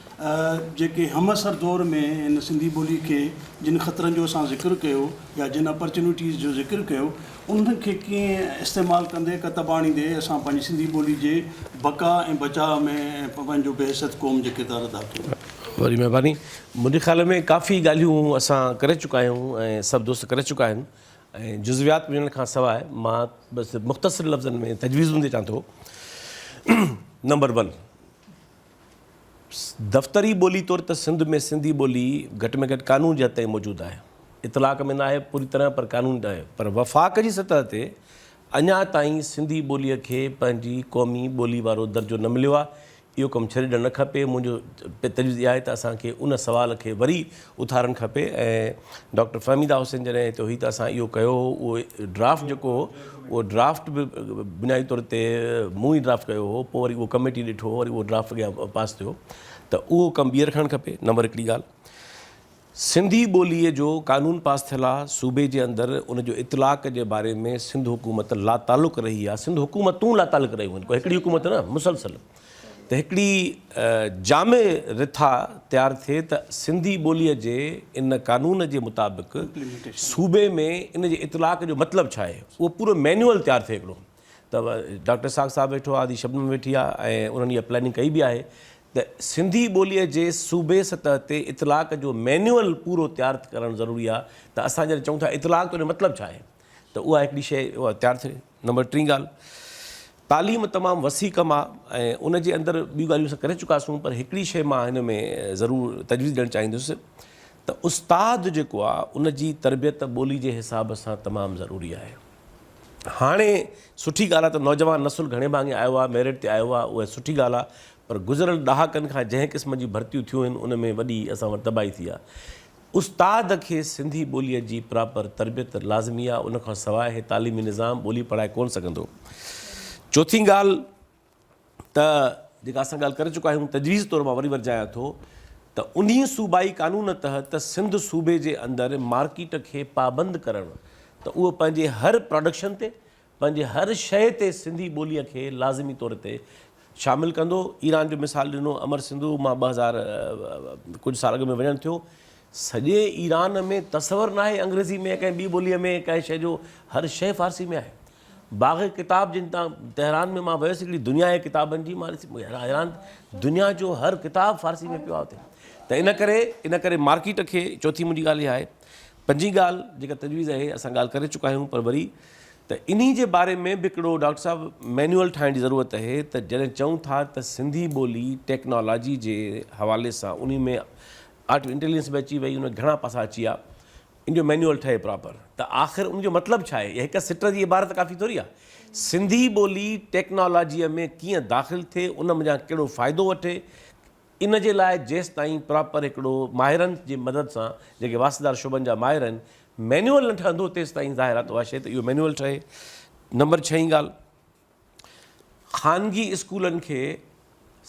جيڪي همعصر دور ۾ هن سنڌي ٻولي کي جن خطرن جو اسان ذڪر ڪيو يا جن اپرچونيٽيز جو ذڪر ڪيو انهن کي ڪيئن استعمال ڪندي ڪتب آڻيندي اسان پنهنجي سنڌي ٻولي جي بقا ۽ بچاء ۾ پنهنجو بحيثيت قوم جي ڪردار ادا ڪيون. وڏي مهرباني. منهنجي خيال ۾ ڪافي ڳالهيون اسان ڪري چڪا آهيون ۽ سڀ دوست ڪري چڪا آهن ۽ جزويات ۾ وڃڻ کان سواء مان بس مختصر لفظن ۾ تجويزون ڏيان ٿو. نمبر ون، دفتري ٻولي طور ته سنڌ ۾ سنڌي ٻولي گهٽ ۾ گهٽ قانون جي حد تائين موجود آهي. اطلاق ۾ نه آهي پوري طرح پر قانون آهي پر وفاق جي سطح تي اڃا تائين سنڌي ٻوليء کي پنهنجي قومي ٻولي وارو درجو نه مليو آهي. اهو ڪم ڇڏي ڏيڻ نه کپي. منهنجو تجويز اها آهي ته اسان کي ان سوال کي وري اٿارڻ کپي ۽ ڊاڪٽر فهميده حسين جڏهن هتي هئي ته اسان اهو ڪيو هو. اهو ڊرافٽ جيڪو هو اهو ڊرافٽ به بنيادي طور تي مون ئي ڊرافٽ ڪيو هو، پوء وري اهو ڪميٽي ڏٺو، وري اهو ڊرافٽ اڳيان پاس ٿيو ته اهو ڪم ٻيهر کڻڻ کپي، نمبر هڪڙي ڳالهه. سنڌي ٻوليء جو قانون پاس ٿيل آ، صوبي جي اندر ان جو اطلاق جي باري ۾ سنڌ حڪومت لاتعلق رهي آ، سنڌ حڪومتون لاتعلق رهيون آهن، ڪو هڪڙي حڪومت نه، مسلسل ته هڪڙي جامع رٿا تيار ٿئي ته سنڌي ٻوليء جي ان قانون جي مطابق صوبي ۾ ان جي اطلاق جو مطلب ڇا آهي، اهو پورو مينيوئل تيار ٿئي هڪڙو ته ڊاڪٽر اسحاق صاحب ويٺو آ، ادي شبنم ويٺي آ ۽ انهن اها پلاننگ ڪئي به آهي ته سنڌي ٻوليء جي صوبي سطح تي اطلاق جو مينيوئل پورو تيار ڪرڻ ضروري آ ته اسان جڏهن چئون ٿا اطلاق ته ان جو مطلب ڇا آهي ته اها هڪڙي شيء اها تيار ٿئي. نمبر ٽين ڳالهه تعليم تمام وسيع ڪم آ ۽ ان جي اندر ٻيون ڳالهيون اسان ڪري چڪاسون پر هڪڙي شيء مان هن ۾ ضرور تجويز ڏيڻ چاهيندس ته استاد جيڪو آ ان جي تربيت ٻولي جي حساب سان تمام ضروري آهي. هاڻي سٺي ڳالهه آهي ته نوجوان نسل گهڻي ڀاڱي آيو آهي، ميرٽ تي آيو آهي، اها سٺي ڳالهه آهي پر گذريل ڏهاڪن کان جنهن قسم جي ڀرتيون ٿيون آهن ان ۾ وڏي اسان وٽ تباهي ٿي آهي. استاد کي سنڌي ٻوليء جي پراپر تربيت لازمي آهي، ان کان سواء هي تعليمي نظام ٻولي پڙهائي ڪونه سگهندو. چوٿين ڳالهه. ته جيڪا اسان ڳالهه ڪري چڪا آهيون تجويز طور مان وري ورجايان ٿو ته انهي صوبائي قانون تحت سنڌ صوبي جي اندر مارڪيٽ کي پابند ڪرڻ ته اهو پنهنجي هر پراڊڪشن تي پنهنجي هر شيء تي سنڌي ٻوليء کي لازمي طور تي شامل ڪندو. ايران جو مثال ڏنو امر سنڌو مان 2000 ڪجهه سال اڳ ۾ وڃڻ ٿيو سڄي ايران ۾ تصور ناهي انگريزي ۾ يا ڪنهن ٻي ٻوليء ۾ ڪنهن شيء جو هر شيء فارسي ۾ آهي. باغ ڪتاب جن تان تهران ۾ مان ويس هڪڙي دنيا آهي ڪتابن جي مان ڏسي حيران دنيا جو هر ڪتاب فارسي ۾ پيو آهي اتي ته ان ڪري ان ڪري مارڪيٽ کي چوٿين منهنجي ڳالهه اها آهي پنجين ڳالهه جيڪا تجويز آهي اسان ڳالهه ڪري چڪا آهيون پر وري ته انهي جي باري ۾ به هڪڙو ڊاڪٽر صاحب مينيول ٺاهڻ جي ضرورت آهي ته جڏهن چئون ٿا ته سنڌي ٻولي ٽيڪنالاجي جي حوالي سان انهي ۾ آرٽ انٽيليجنس به اچي وئي ان ۾ گهڻا پاسا اچي ويا ان جو مينيول ٺهي پراپر ته آخر ان جو مطلب ڇا آهي؟ هڪ سٽ جي عبارت ڪافي ٿوري آهي. سنڌي ٻولي ٽيڪنالاجيء ۾ ڪيئن داخل ٿئي، ان منجهان ڪهڙو فائدو وٺي، ان جي لاء جيستائين پراپر هڪڙو ماهرن جي مدد سان جيڪي واسطيدار شعبن جا ماهر آهن، مينيول نه ٺهندو تيستائين ظاهر آهي ته اها شيء ته اهو مينيول ٺهي. نمبر ڇهين ڳالهه. خانگي اسڪولن کي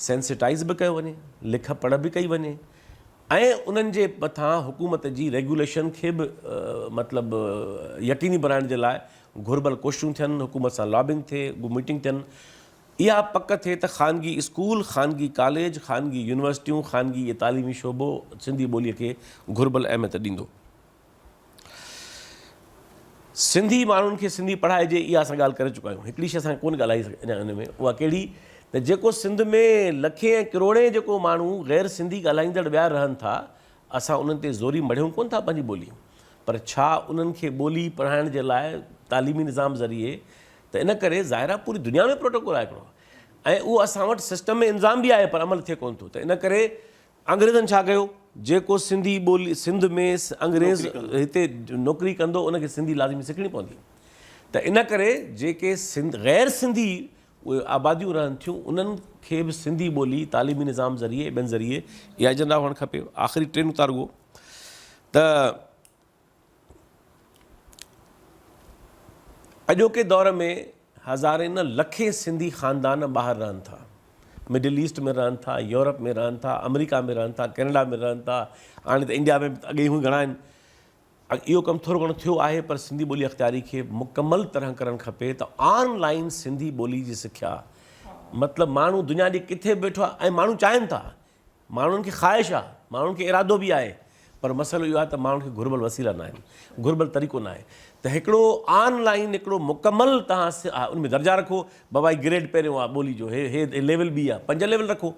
سينسيٽائيز به ڪيو وڃي، لک پڙهه به ڪئي وڃي ۽ انهن جي مٿان حڪومت جي ريگيوليشن کي به مطلب يقيني بڻائڻ جي لاء گهربل ڪوششون ٿين، حڪومت سان لابنگ ٿئي، ميٽنگ ٿين، اها پڪ ٿئي ته خانگي اسڪول، خانگي ڪاليج، خانگي يونيورسٽيون، خانگي تعليمي شعبو سنڌي ٻوليء کي گهربل اهميت ڏيندو. سنڌي ماڻهن کي سنڌي پڙهائجي اها اسان ڳالهه ڪري چڪا آهيون هڪڙي شيء اسان ڪونه ڳالهائي اڃا ان ۾ اها ڪهڙي ته جيڪو سنڌ ۾ لکين ۽ ڪروڙين جيڪو ماڻهو غير سنڌي ڳالهائيندڙ ٻيا رهن ٿا اسان انهن تي زوري مڙهيون ڪونه ٿا پنهنجي ٻولي پر ڇا انهن کي ٻولي پڙهائڻ جي لاء تعليمي نظام ذريعي ته ان ڪري ظاهر آهي پوري دنيا ۾ پروٽوڪول آهي هڪڙو ۽ اهو اسان وٽ سسٽم ۾ انظام به آهي پر عمل ٿئي ڪونه ٿو ته ان ڪري انگريزن ڇا ڪيو؟ جيڪو سنڌي ٻولي سنڌ ۾ انگريز هتي نوڪري ڪندو ان کي سنڌي لازمي سکڻي پوندي ته ان ڪري جيڪي سنڌ غير سنڌي اهي آباديون رهن ٿيون انهن کي به سنڌي ٻولي تعليمي نظام ذريعي ٻين ذريعي اها ايجنڊا هئڻ کپي. آخري ٽي نقطا رڳو ته اڄوڪي دور ۾ هزارين نه لکين سنڌي خاندان ٻاهر رهن ٿا. مڊل ايسٽ ۾ رهن ٿا، يورپ ۾ رهن ٿا، آمريڪا ۾ رهن ٿا، ڪينيڊا ۾ رهن ٿا، هاڻي ته انڊيا ۾ به اڳي ئي گهڻا آهن. اهو ڪم ٿورو گهڻو ٿيو آهي پر سنڌي ٻولي اختياري کي مڪمل طرح ڪرڻ کپي ته آن لائين سنڌي ٻولي جي سکيا مطلب ماڻهو دنيا جي ڪٿي به ويٺو آهي ۽ ماڻهو چاهين ٿا ماڻهن کي خواهش آ، ماڻهن کي ارادو به آهي پر مسئلو اهو آهي ته ماڻهن کي گهربل وسيلا ناهن، گهربل طريقو ناهي ته هڪڙو آن لائين هڪڙو مڪمل توهان ان ۾ درجا رکو، بابا هي گريڊ پهريون آ ٻولي جو، هي هي ليول ٻي آ، پنج ليول رکو،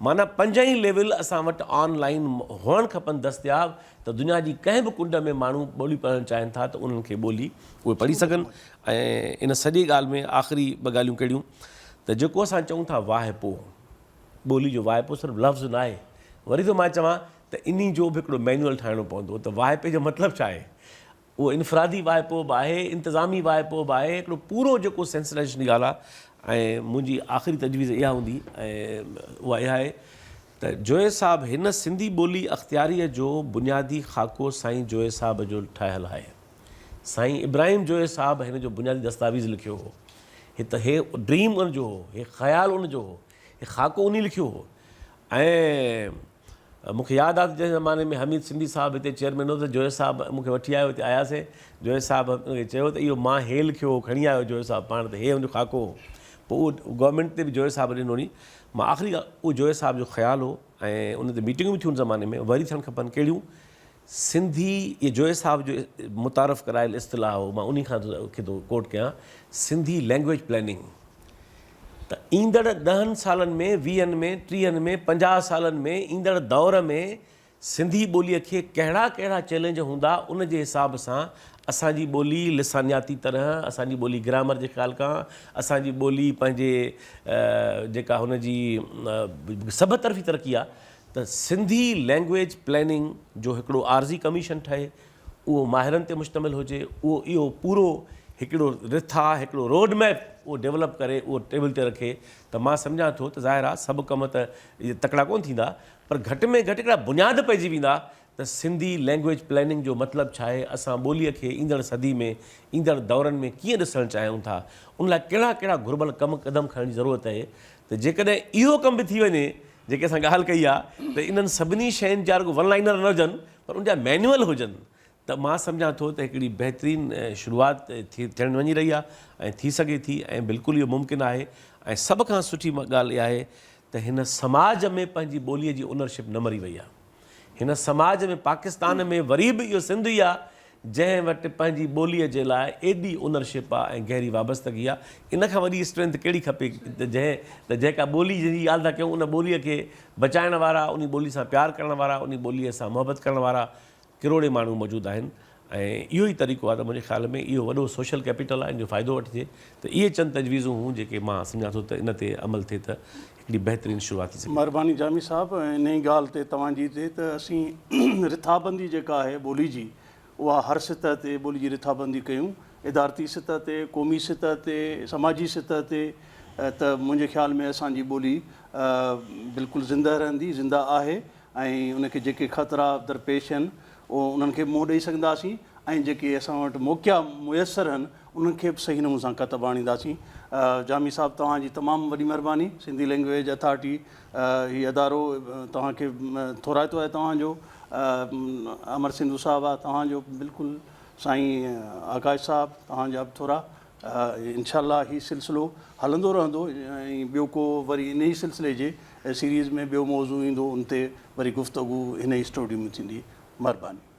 معنيٰ پنج ئي ليول اسان وٽ آن لائين هئڻ کپن دستياب ته دنيا جي ڪنهن به ڪنڊ ۾ ماڻهو ٻولي پڙهڻ چاهين ٿا ته انهن کي ٻولي اهي پڙهي سگهن ۽ ان سڄي ڳالهه ۾ آخري ٻه ڳالهيون ڪهڙيون ته جيڪو اسان چئون ٿا واهپو ٻولي جو واهپو صرف لفظ ناهي. وري ٿو مان چوان ته انهي جو به هڪڙو مينيوئل ٺاهڻو پوندو ته واهپي جو مطلب ڇا آهي؟ اهو انفرادي واهپو به آهي، انتظامي واهپو به آهي، هڪڙو پورو جيڪو سينسٽائيزيشن جي ڳالهه آهي ۽ منهنجي آخري تجويز اها هوندي ۽ اها اها آهي ته جويي صاحب هن سنڌي ٻولي اختياريء جو بنيادي خاڪو سائين جويي صاحب جو ٺاهيل آهي. سائين ابراهيم جويي صاحب هن جو بنيادي دستاويز لکيو هو. هت هي ڊريم ان جو هو، هي خيال ان جو هو، هي خاڪو انهي لکيو هو ۽ مون کي ياد آ ته جنهن زماني ۾ حميد سنڌي صاحب هتي چيئرمين هو ته جويي صاحب مون کي وٺي آيو هتي آياسين جويي صاحب ان کي چيو ته اهو مان هي لکيو هو کڻي آيو جويي صاحب پاڻ ته هي ان جو خاڪو هو پوء اهو گورنمينٽ تي به جويي صاحب ڏنو ني مان آخري ڳالهه اهو جويي صاحب جو خيال هو ۽ ان تي ميٽنگون به ٿيون ان زماني ۾ وري ٿيڻ کپن ڪهڙيون سنڌي اهي جويي صاحب جو متعارف ڪرايل اصطلاح هو مان انهي کان کي ٿو ڪوٽ ڪيان سنڌي لينگويج پلاننگ ته ايندڙ ڏهن سالن ۾، ويهن ۾، ٽيهن ۾، 50 سالن ۾ ايندڙ دور ۾ سنڌي ٻوليء کي ڪهڙا ڪهڙا چئلينج هوندا ان جي حساب سان اسان جي ٻولي لسانياتي طرح، اسان جي ٻولي گرامر جي خيال کان، اسان جي ٻولي پنهنجي جيڪا هن جي سڀ طرفي ترقي آ ته سنڌي لينگويج پلاننگ جو هڪڙو عارضي ڪميشن ٺهي اهو ماهرن تي مشتمل هجي، اهو اهو پورو هڪڙو رٿا، هڪڙو روڊ ميپ اهو ڊولپ ڪري اهو ٽيبل تي رکي ته مان سمجهان ٿو ته ظاهر آهي سڀ ڪم ته تڪڙا ڪونه ٿيندا پر گهٽ ۾ گهٽ هڪڙا بنياد پئجي ويندا ته سنڌي لينگويج پلاننگ جو مطلب ڇا آهي، اسان ٻوليء کي ايندڙ صدي ۾ ايندڙ دورن ۾ ڪيئن ڏسڻ چاهيون ٿا، ان لاء ڪهڙا ڪهڙا گهربل ڪم قدم کڻڻ جي ضرورت آهي ته جيڪڏهن اهو ڪم به ٿي وڃي جيڪي اسان ڳالهه ڪئي آهي ته انهن سڀني شين جا رڳو ون لائنر نه هجن پر ان جا مينيول هجن ته مان سمجهان ٿو ته هڪڙي بهترين شروعات ٿي ٿيڻ وڃي رهي آهي ۽ ٿي سگهي ٿي ۽ بلڪل اهو ممڪن آهي ۽ سڀ کان سٺي ڳالهه اها آهي ته هن سماج ۾ پنهنجي ٻوليء جي اونرشپ نه مري وئي آهي هن سماج ۾ پاڪستان ۾ وري به اهو سنڌ ئي آهي جنهن وٽ پنهنجي ٻوليء جي لاء ايڏي اونرشپ آهي ۽ گهري وابستگي آهي ان کان وڏي اسٽرينٿ ڪهڙي کپي ته جنهن ته جيڪا ٻولي جنهن جي ڳالهه ٿا ڪيون ان ٻوليء کي بچائڻ وارا، انهي ٻولي سان پيار ڪرڻ وارا، انهي ٻوليء سان محبت ڪرڻ وارا ڪروڙين ماڻهو موجود آهن ۽ اهو ئي طريقو آهي ته منهنجي خيال ۾ اهو وڏو سوشل ڪيپيٽل آهي ان جو فائدو وٺجي ته اهي چند تجويزون هون جيڪي مان سمجهان ٿو ته ان تي عمل ٿئي ته هڪڙي بهترين شروعات ٿي سگهي ٿي. مھرباني جامي صاحب انهي ڳالهه تي توهان جي تي ته اسين رٿابندي جيڪا آهي ٻولي جي اها هر سطح تي ٻولي جي رٿابندي ڪيون، ادارتي سطح تي، قومي سطح تي، سماجي سطح تي ته منهنجي خيال ۾ اسان جي ٻولي بلڪل زنده رهندي، زنده آهي ۽ ان کي جيڪي خطرا درپيش آهن انهن کي به منهن ڏئي سگهنداسين ۽ جيڪي اسان وٽ موقعا ميسر آهن انهن کي به صحيح نموني سان ڪتب آڻينداسين. جامي صاحب توهان جي تمام وڏي مهرباني سنڌي لينگويج اٿارٽي هي ادارو توهان کي ٿورائتو آهي توهان جو امر سنڌو صاحب آ توهان جو بلڪل سائين آڪاش صاحب توهان جا به ٿورا انشاء الله هي سلسلو هلندو رهندو ۽ ٻيو ڪو وري انهي سلسلي جي سيريز ۾ ٻيو موضوع ايندو ان تي وري گفتگو هن ئي اسٽوڊيو ۾ ٿيندي مھرباني.